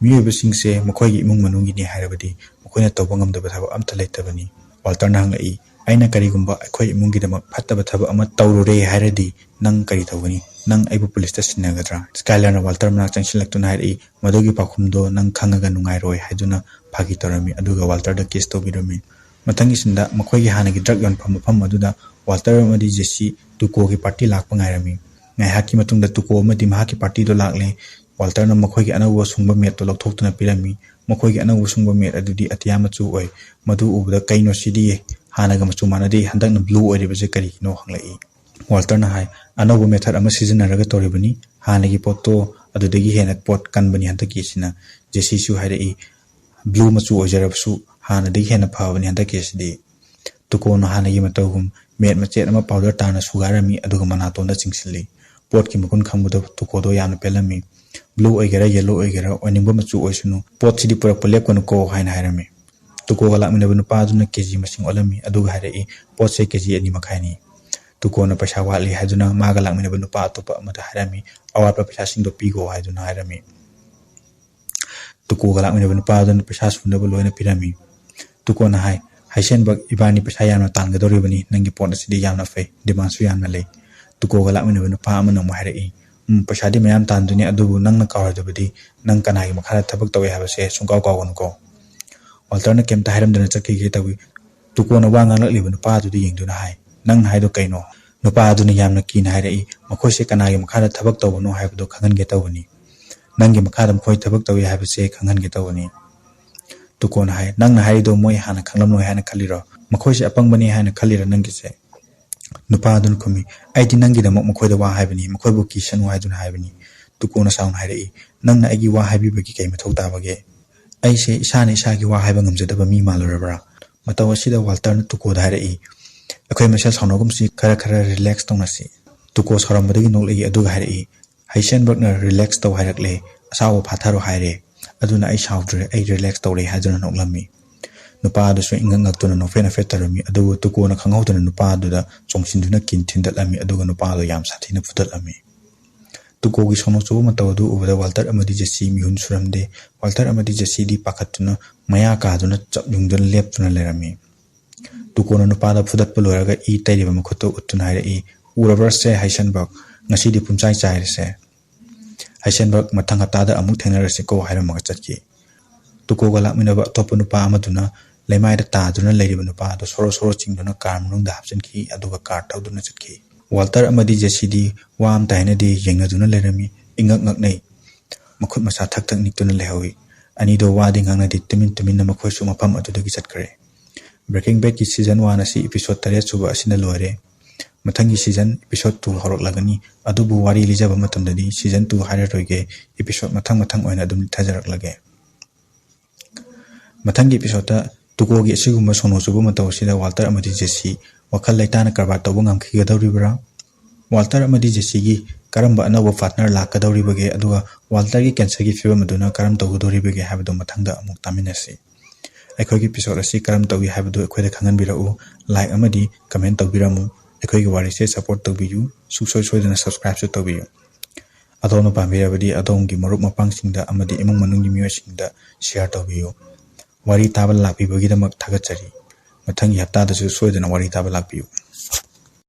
"ꯃꯤꯑꯣꯏꯕꯁꯤꯡꯁꯦ ꯃꯈꯣꯏꯒꯤ ꯏꯃꯨꯡ ꯃꯅꯨꯡꯒꯤꯅꯤ ꯍꯥꯏꯔꯕꯗꯤ ꯃꯈꯣꯏꯅ ꯇꯧꯕ ꯉꯝꯗꯕ ꯊꯕꯛ ꯑꯝꯇ ꯂꯩꯇꯕꯅꯤ꯫" ꯋꯥꯜꯇꯔꯅ ꯍꯪꯂꯛꯏ, "ꯑꯩꯅ ꯀꯔꯤꯒꯨꯝꯕ ꯑꯩꯈꯣꯏ ꯏꯃꯨꯡꯒꯤꯗꯃꯛ ꯐꯠꯇꯕ ꯊꯕꯛ ꯑꯃ ꯇꯧꯔꯨꯔꯦ ꯍꯥꯏꯔꯗꯤ ꯅꯪ ꯀꯔꯤ ꯇꯧꯒꯅꯤ? ꯅꯪ ꯑꯩꯕꯨ ꯄꯨꯂꯤꯁꯇ ꯁꯤꯟꯅꯒꯗ꯭ꯔꯥ?" ꯁ꯭ꯀꯥꯏꯂꯔꯅ ꯋꯥꯜꯇꯔ ꯃꯅꯥꯛ ꯆꯪꯁꯤꯜꯂꯛꯇꯨꯅ ꯍꯥꯏꯔꯛꯏ, "ꯃꯗꯨꯒꯤ ꯄꯥꯎꯈꯨꯝꯗꯣ ꯅꯪ ꯈꯪꯉꯒ ꯅꯨꯡꯉꯥꯏꯔꯣꯏ" ꯍꯥꯏꯗꯨꯅ ꯐꯥꯒꯤ ꯇꯧꯔꯝꯃꯤ, ꯑꯗꯨꯒ ꯋꯥꯜꯇꯔꯗ ꯀꯤꯁ ꯇꯧꯕꯤꯔꯝꯃꯤ꯫ ꯃꯊꯪꯒꯤ ꯁꯤꯟꯗ ꯃꯈꯣꯏꯒꯤ ꯍꯥꯟꯅꯒꯤ ꯗ꯭ꯔꯒ ꯌꯣꯟꯐꯝ ꯃꯐꯝ ꯑꯗꯨꯗ ꯋꯥꯜꯇꯔ ꯑꯃꯗꯤ ꯖꯦꯁꯤ ꯇꯨꯀꯣꯒꯤ ꯄꯥꯔꯇꯤ ꯂꯥꯛꯄ ꯉꯥꯏꯔꯝꯃꯤ꯫ ꯉꯥꯏꯍꯥꯛꯀꯤ ꯃꯇꯨꯡꯗ ꯇꯨꯀꯣ ꯑꯃꯗꯤ ꯃꯍꯥꯛꯀꯤ ꯄꯥꯔꯇꯤꯗꯣ ꯂꯥꯛꯂꯦ꯫ ꯋꯥꯜꯇꯔꯅ ꯃꯈꯣꯏꯒꯤ ꯑꯅꯧꯕ ꯁꯨꯡꯕ ꯃꯦꯠꯇꯣ ꯂꯧꯊꯣꯛꯇꯨꯅ ꯄꯤꯔꯝꯃꯤ꯫ ꯃꯈꯣꯏꯒꯤ ꯑꯅꯧꯕ ꯁꯨꯡꯕ ꯃꯦꯠ ꯑꯗꯨꯗꯤ ꯑꯇꯤꯌꯥ ꯃꯆꯨ ꯑꯣꯏ꯫ ꯃꯗꯨ ꯎꯕꯗ "ꯀꯩꯅꯣ ꯁꯤꯗꯤ? ꯍꯥꯟꯅꯒ ꯃꯆꯨ ꯃꯥꯟꯅꯗꯦ, ꯍꯟꯗꯛꯅ ꯕ꯭ꯂꯨ ꯑꯣꯏꯔꯤꯕꯁꯦ ꯀꯔꯤꯒꯤꯅꯣ?" ꯍꯪꯂꯛꯏ꯫ ꯋꯥꯜꯇꯔꯅ ꯍꯥꯏ, "ꯑꯅꯧꯕ ꯃꯦꯊꯠ ꯑꯃ ꯁꯤꯖꯤꯟꯅꯔꯒ ꯇꯧꯔꯤꯕꯅꯤ꯫ ꯍꯥꯟꯅꯒꯤ ꯄꯣꯠꯇꯣ ꯑꯗꯨꯗꯒꯤ ꯍꯦꯟꯅ ꯄꯣꯠ ꯀꯟꯕꯅꯤ ꯍꯟꯗꯛꯀꯤ ꯑꯁꯤꯅ꯫" ꯖꯦꯁꯤꯁꯨ ꯍꯥꯏꯔꯛꯏ, "ꯕ꯭ꯂꯨ ꯃꯆꯨ ꯑꯣꯏꯖꯔꯕꯁꯨ ꯍꯥꯟꯅꯗꯒꯤ ꯍꯦꯟꯅ ꯐꯕꯅꯤ ꯍꯟꯗꯛꯀꯤ ꯑꯁꯤꯗꯤ꯫" ꯇꯨꯀꯣꯅ ꯍꯥꯟꯅꯒꯤ ꯃꯇꯧꯒꯨꯝ ꯃꯦꯠ ꯃꯆꯦꯠ ꯑꯃ ꯄꯥꯎꯗꯔ ꯇꯥꯅ ꯁꯨꯒꯥꯏꯔꯝꯃꯤ, ꯑꯗꯨꯒ ꯃꯅꯥꯇꯣꯟꯗ ꯆꯤꯡꯁꯤꯜꯂꯤ꯫ ꯄꯣꯠꯀꯤ ꯃꯒꯨꯟ ꯈꯪꯕꯗ ꯇꯨꯀꯣꯗꯣ ꯌꯥꯝꯅ ꯄꯦꯜꯂꯝꯃꯤ꯫ "ꯕ꯭ꯂꯨ ꯑꯣꯏꯒꯦꯔꯥ ꯌꯦꯜꯂꯣ ꯑꯣꯏꯒꯦꯔꯥ, ꯑꯣꯏꯅꯤꯡꯕ ꯃꯆꯨ ꯑꯣꯏꯁꯅꯨ, ꯄꯣꯠꯁꯤꯗꯤ ꯄꯨꯔꯛꯄ ꯂꯦꯞꯀꯅꯨꯀꯣ" ꯍꯥꯏꯅ ꯍꯥꯏꯔꯝꯃꯤ꯫ ꯇꯨꯀꯣꯒ ꯂꯥꯛꯃꯤꯟꯅꯕ ꯅꯨꯄꯥ ꯑꯗꯨꯅ ꯀꯦꯖꯤ ꯃꯁꯤꯡ ꯑꯣꯜꯂꯝꯃꯤ, ꯑꯗꯨꯒ ꯍꯥꯏꯔꯛꯏ, "ꯄꯣꯠꯁꯦ ꯀꯦꯖꯤ ꯑꯅꯤ ꯃꯈꯥꯏꯅꯤ꯫" ꯇꯨꯀꯣꯅ ꯄꯩꯁꯥ ꯋꯥꯠꯂꯤ ꯍꯥꯏꯗꯨꯅ ꯃꯥꯒ ꯂꯥꯛꯃꯤꯟꯅꯕ ꯅꯨꯄꯥ ꯑꯇꯣꯞꯄ ꯑꯃꯗ ꯍꯥꯏꯔꯝꯃꯤ, "ꯑꯋꯥꯠꯄ ꯄꯩꯁꯥꯁꯤꯡꯗꯣ ꯄꯤꯈꯣ" ꯍꯥꯏꯗꯨꯅ ꯍꯥꯏꯔꯝꯃꯤ꯫ ꯇꯨꯀꯣꯒ ꯂꯥꯛꯃꯤꯟꯅꯕ ꯅꯨꯄꯥ ꯑꯗꯨꯅ ꯄꯩꯁꯥ ꯁꯨꯅꯕ ꯂꯣꯏꯅ ꯄꯤꯔꯝꯃꯤ꯫ ꯇꯨꯀꯣꯅ ꯍꯥꯏ, "ꯍꯩꯁꯦꯟꯕ, ꯏꯕꯥꯅꯤ ꯄꯩꯁꯥ ꯌꯥꯝꯅ ꯇꯥꯟꯒꯗꯧꯔꯤꯕꯅꯤ, ꯅꯪꯒꯤ ꯄꯣꯠ ꯑꯁꯤꯗꯤ ꯌꯥꯝꯅ ꯐꯩ, ꯗꯤꯃꯥꯟꯁꯨ ꯌꯥꯝꯅ ꯂꯩ꯫" ꯇꯨꯀꯣꯒ ꯂꯥꯛꯃꯤꯟꯅꯕ ꯅꯨꯄꯥ ꯑꯃꯅ ꯑꯃꯨꯛ ꯍꯥꯏꯔꯛꯏ, "ꯎꯝ, ꯄꯩꯁꯥꯗꯤ ꯃꯌꯥꯝ ꯇꯥꯟꯗꯣꯏꯅꯤ, ꯑꯗꯨꯕꯨ ꯅꯪꯅ ꯀꯥꯎꯔꯣꯏꯗꯕꯗꯤ ꯅꯪ ꯀꯅꯥꯒꯤ ꯃꯈꯥꯗ ꯊꯕꯛ ꯇꯧꯏ ꯍꯥꯏꯕꯁꯦ ꯁꯨꯡꯀꯥꯎ ꯀꯥꯎꯒꯅꯨꯀꯣ꯫" ꯋꯥꯜꯇꯔꯅ ꯀꯩꯝꯇ ꯍꯥꯏꯔꯝꯗꯅ ꯆꯠꯈꯤꯒꯦ ꯇꯧꯏ꯫ ꯇꯨꯀꯣꯅ ꯋꯥ ꯉꯥꯡꯂꯛꯂꯤꯕ ꯅꯨꯄꯥ ꯑꯗꯨꯗ ꯌꯦꯡꯗꯨꯅ ꯍꯥꯏ, "ꯅꯪꯅ ꯍꯥꯏꯗꯣ ꯀꯩꯅꯣ?" ꯅꯨꯄꯥ ꯑꯗꯨꯅ ꯌꯥꯝꯅ ꯀꯤꯅ ꯍꯥꯏꯔꯛꯏ, "ꯃꯈꯣꯏꯁꯦ ꯀꯅꯥꯒꯤ ꯃꯈꯥꯗ ꯊꯕꯛ ꯇꯧꯕꯅꯣ ꯍꯥꯏꯕꯗꯨ ꯈꯪꯍꯟꯒꯦ ꯇꯧꯕꯅꯤ꯫ ꯅꯪꯒꯤ ꯃꯈꯥꯗ ꯃꯈꯣꯏ ꯊꯕꯛ ꯇꯧꯏ ꯍꯥꯏꯕꯁꯦ ꯈꯪꯍꯟꯒꯦ ꯇꯧꯕꯅꯤ꯫" ꯇꯨꯀꯣꯅ ꯍꯥꯏ, "ꯅꯪꯅ ꯍꯥꯏꯔꯤꯗꯣ ꯃꯣꯏ ꯍꯥꯟꯅ ꯈꯪꯂꯝꯂꯣꯏ ꯍꯥꯏꯅ ꯈꯜꯂꯤꯔꯣ? ꯃꯈꯣꯏꯁꯦ ꯑꯄꯪꯕꯅꯤ ꯍꯥꯏꯅ ꯈꯜꯂꯤꯔꯣ ꯅꯪꯒꯤꯁꯦ?" ꯅꯨꯄꯥ ꯑꯗꯨꯅ ꯈꯨꯝꯃꯤ, "ꯑꯩꯗꯤ ꯅꯪꯒꯤꯗꯃꯛ ꯃꯈꯣꯏꯗ ꯋꯥ ꯍꯥꯏꯕꯅꯤ, ꯃꯈꯣꯏꯕꯨ ꯀꯤꯁꯅꯨ ꯍꯥꯏꯗꯨꯅ ꯍꯥꯏꯕꯅꯤ꯫" ꯇꯨꯀꯣꯅ ꯁꯥꯎꯅ ꯍꯥꯏꯔꯛꯏ, "ꯅꯪꯅ ꯑꯩꯒꯤ ꯋꯥ ꯍꯥꯏꯕꯤꯕꯒꯤ ꯀꯩ ꯃꯊꯧ ꯇꯥꯕꯒꯦ? ꯑꯩꯁꯦ ꯏꯁꯥꯅ ꯏꯁꯥꯒꯤ ꯋꯥ ꯍꯥꯏꯕ ꯉꯝꯖꯗꯕ ꯃꯤ ꯃꯥꯜꯂꯨꯔꯕ꯭ꯔꯥ? ꯃꯇꯧ ꯑꯁꯤꯗ ꯋꯥꯜꯇꯔꯅ ꯇꯨꯀꯣꯗ ꯍꯥꯏꯔꯛꯏ, "ꯑꯩꯈꯣꯏ ꯃꯁꯦꯜ ꯁꯥꯎꯅꯒꯨꯝꯁꯤ, ꯈꯔ ꯈꯔ ꯔꯤꯂꯦꯛꯁ ꯇꯧꯅꯁꯤ꯫" ꯇꯨꯀꯣ ꯁꯥꯎꯔꯝꯕꯗꯒꯤ ꯅꯣꯛꯂꯛꯏ, ꯑꯗꯨꯒ ꯍꯥꯏꯔꯛꯏ, "ꯍꯩꯁꯦꯟꯕꯔꯒꯅ ꯔꯤꯂꯦꯛꯁ ꯇꯧ ꯍꯥꯏꯔꯛꯂꯦ, ꯑꯁꯥꯎꯕ ꯐꯥꯊꯔꯣ ꯍꯥꯏꯔꯦ꯫ ꯑꯗꯨꯅ ꯑꯩ ꯁꯥꯎꯗ꯭ꯔꯦ, ꯑꯩ ꯔꯤꯂꯦꯛꯁ ꯇꯧꯔꯦ" ꯍꯥꯏꯗꯨꯅ ꯅꯣꯛꯂꯝꯃꯤ꯫ ꯅꯨꯄꯥ ꯑꯗꯨꯁꯨ ꯏꯪꯉꯛ ꯉꯛꯇꯨꯅ ꯅꯣꯛꯐꯦꯠ ꯅꯣꯛꯐꯦꯠ ꯇꯧꯔꯝꯃꯤ, ꯑꯗꯨꯕꯨ ꯇꯨꯀꯣꯅ ꯈꯪꯍꯧꯗꯅ ꯅꯨꯄꯥ ꯑꯗꯨꯗ ꯆꯣꯡꯁꯤꯟꯗꯨꯅ ꯀꯤꯟ ꯊꯤꯟꯗꯠꯂꯝꯃꯤ, ꯑꯗꯨꯒ ꯅꯨꯄꯥ ꯑꯗꯨ ꯌꯥꯝ ꯁꯥꯊꯤꯅ ꯐꯨꯗꯠꯂꯝꯃꯤ꯫ ꯇꯨꯀꯣꯒꯤ ꯁꯣꯅꯣ ꯆꯨꯕ ꯃꯇꯧ ꯑꯗꯨ ꯎꯕꯗ ꯋꯥꯜꯇꯔ ꯑꯃꯗꯤ ꯖꯦꯁꯤ ꯃꯤꯍꯨꯟ ꯁꯨꯔꯝꯗꯦ꯫ ꯋꯥꯜꯇꯔ ꯑꯃꯗꯤ ꯖꯦꯁꯤꯗꯤ ꯄꯥꯈꯠꯇꯨꯅ ꯃꯌꯥ ꯀꯥꯗꯨꯅ ꯆꯞ ꯌꯨꯡꯗꯨꯅ ꯂꯦꯞꯇꯨꯅ ꯂꯩꯔꯝꯃꯤ꯫ ꯇꯨꯀꯣꯅ ꯅꯨꯄꯥꯗ ꯐꯨꯗꯠꯄ ꯂꯣꯏꯔꯒ ꯏ ꯇꯩꯔꯤꯕ ꯃꯈꯨꯠꯇꯨ ꯎꯠꯇꯨꯅ ꯍꯥꯏꯔꯛꯏ, "ꯎꯔꯕ꯭ꯔꯁꯦ ꯍꯩꯁꯦꯟꯕꯔꯒ, ꯉꯁꯤꯗꯤ ꯄꯨꯝꯆꯥꯏ ꯆꯥꯏꯔꯁꯦ꯫ ꯍꯩꯁꯦꯟꯕꯔꯒ, ꯃꯊꯪ ꯍꯞꯇꯥꯗ ꯑꯃꯨꯛ ꯊꯦꯡꯅꯔꯁꯤꯀꯣ" ꯍꯥꯏꯔꯝꯃꯒ ꯆꯠꯈꯤ꯫ ꯇꯨꯀꯣꯒ ꯂꯥꯛꯃꯤꯟꯅꯕ ꯑꯇꯣꯞꯄ ꯅꯨꯄꯥ ꯑꯃꯗꯨꯅ ꯂꯩꯃꯥꯏꯗ ꯇꯥꯗꯨꯅ ꯂꯩꯔꯤꯕ ꯅꯨꯄꯥ ꯑꯗꯨ ꯁꯣꯔꯣ ꯁꯣꯔꯣ ꯆꯤꯡꯗꯨꯅ ꯀꯥꯔ ꯃꯅꯨꯡꯗ ꯍꯥꯞꯆꯤꯟꯈꯤ, ꯑꯗꯨꯒ ꯀꯥꯔ ꯊꯧꯗꯨꯅ ꯆꯠꯈꯤ꯫ ꯋꯥꯜꯇꯔ ꯑꯃꯗꯤ ꯖꯦꯁꯤꯗꯤ ꯋꯥ ꯑꯃꯇ ꯍꯥꯏꯅꯗꯦ, ꯌꯦꯡꯅꯗꯨꯅ ꯂꯩꯔꯝꯃꯤ, ꯏꯉꯛ ꯉꯛꯅꯩ꯫ ꯃꯈꯨꯠ ꯃꯁꯥ ꯊꯛ ꯊꯛ ꯅꯤꯛꯇꯨꯅ ꯂꯩꯍꯧꯏ꯫ ꯑꯅꯤꯗꯣ ꯋꯥꯗꯤ ꯉꯥꯡꯅꯗꯦ, ꯇꯨꯃꯤꯟ ꯇꯨꯃꯤꯟꯅ ꯃꯈꯣꯏꯁꯨ ꯃꯐꯝ ꯑꯗꯨꯗꯒꯤ ꯆꯠꯈ꯭ꯔꯦ꯫ Breaking Badꯀꯤ season one ꯑꯁꯤ episode ꯇꯔꯦꯠ ꯁꯨꯕ ꯑꯁꯤꯅ ꯂꯣꯏꯔꯦ꯫ ꯃꯊꯪꯒꯤ season episode two ꯍꯧꯔꯛꯂꯒꯅꯤ, ꯑꯗꯨꯕꯨ ꯋꯥꯔꯤ ꯂꯤꯖꯕ ꯃꯇꯝꯗꯗꯤ season two ꯍꯥꯏꯔꯔꯣꯏꯒꯦ, episode ꯃꯊꯪ ꯃꯊꯪ ꯑꯣꯏꯅ ꯑꯗꯨꯝ ꯊꯥꯖꯔꯛꯂꯒꯦ꯫ ꯃꯊꯪꯒꯤ episodeꯇ ꯇꯨꯀꯣꯒꯤ ꯑꯁꯤꯒꯨꯝꯕ ꯁꯣꯅꯣ ꯆꯨꯕ ꯃꯇꯧ ꯑꯁꯤꯗ ꯋꯥꯜꯇꯔ ꯑꯃꯗꯤ ꯖꯦꯁꯤ ꯋꯥꯈꯜ ꯂꯩꯇꯥꯅ ꯀꯔꯕꯥꯔ ꯇꯧꯕ ꯉꯝꯈꯤꯒꯗꯧꯔꯤꯕ꯭ꯔꯥ? ꯋꯥꯜꯇꯔ ꯑꯃꯗꯤ ꯖꯦꯁꯤꯒꯤ ꯀꯔꯝꯕ ꯑꯅꯧꯕ partner ꯂꯥꯛꯀꯗꯧꯔꯤꯕꯒꯦ, ꯑꯗꯨꯒ ꯋꯥꯜꯇꯔꯒꯤ cancerꯒꯤ ꯐꯤꯕꯝ ꯑꯗꯨꯅ ꯀꯔꯝ ꯇꯧꯒꯗꯧꯔꯤꯕꯒꯦ ꯍꯥꯏꯕꯗꯨ ꯃꯊꯪꯗ ꯑꯃꯨꯛ ꯇꯥꯃꯤꯟꯅꯁꯤ꯫ ꯑꯩꯈꯣꯏꯒꯤ episode ꯑꯁꯤ ꯀꯔꯝ ꯇꯧꯏ ꯍꯥꯏꯕꯗꯨ ꯑꯩꯈꯣꯏꯗ ꯈꯪꯍꯟꯕꯤꯔꯛꯎ꯫ Like ꯑꯃꯗꯤ comment ꯇꯧꯕꯤꯔꯝꯃꯨ꯫ ꯑꯩꯈꯣꯏꯒꯤ ꯋꯥꯔꯤꯁꯦ support ꯇꯧꯕꯤꯌꯨ꯫ ꯁꯨꯡꯁꯣꯏ ꯁꯣꯏꯗꯅ subscribeꯁꯨ ꯇꯧꯕꯤꯌꯨ꯫ ꯑꯗꯣꯝꯅ ꯄꯥꯝꯕꯤꯔꯕꯗꯤ ꯑꯗꯣꯝꯒꯤ ꯃꯔꯨꯞ ꯃꯄꯥꯡꯁꯤꯡꯗ ꯑꯃꯗꯤ ꯏꯃꯨꯡ ꯃꯅꯨꯡꯒꯤ ꯃꯤꯑꯣꯏꯁꯤꯡꯗ share ꯇꯧꯕꯤꯌꯨ꯫ ꯋꯥꯔꯤ ꯇꯥꯕ ꯂꯥꯛꯄꯤꯕꯒꯤꯗꯃꯛ ꯊꯥꯒꯠꯆꯔꯤ꯫ ꯃꯊꯪꯒꯤ ꯍꯞꯇꯥꯗꯁꯨ ꯁꯣꯏꯗꯅ ꯋꯥꯔꯤ ꯇꯥꯕ ꯂꯥꯛꯄꯤꯌꯨ꯫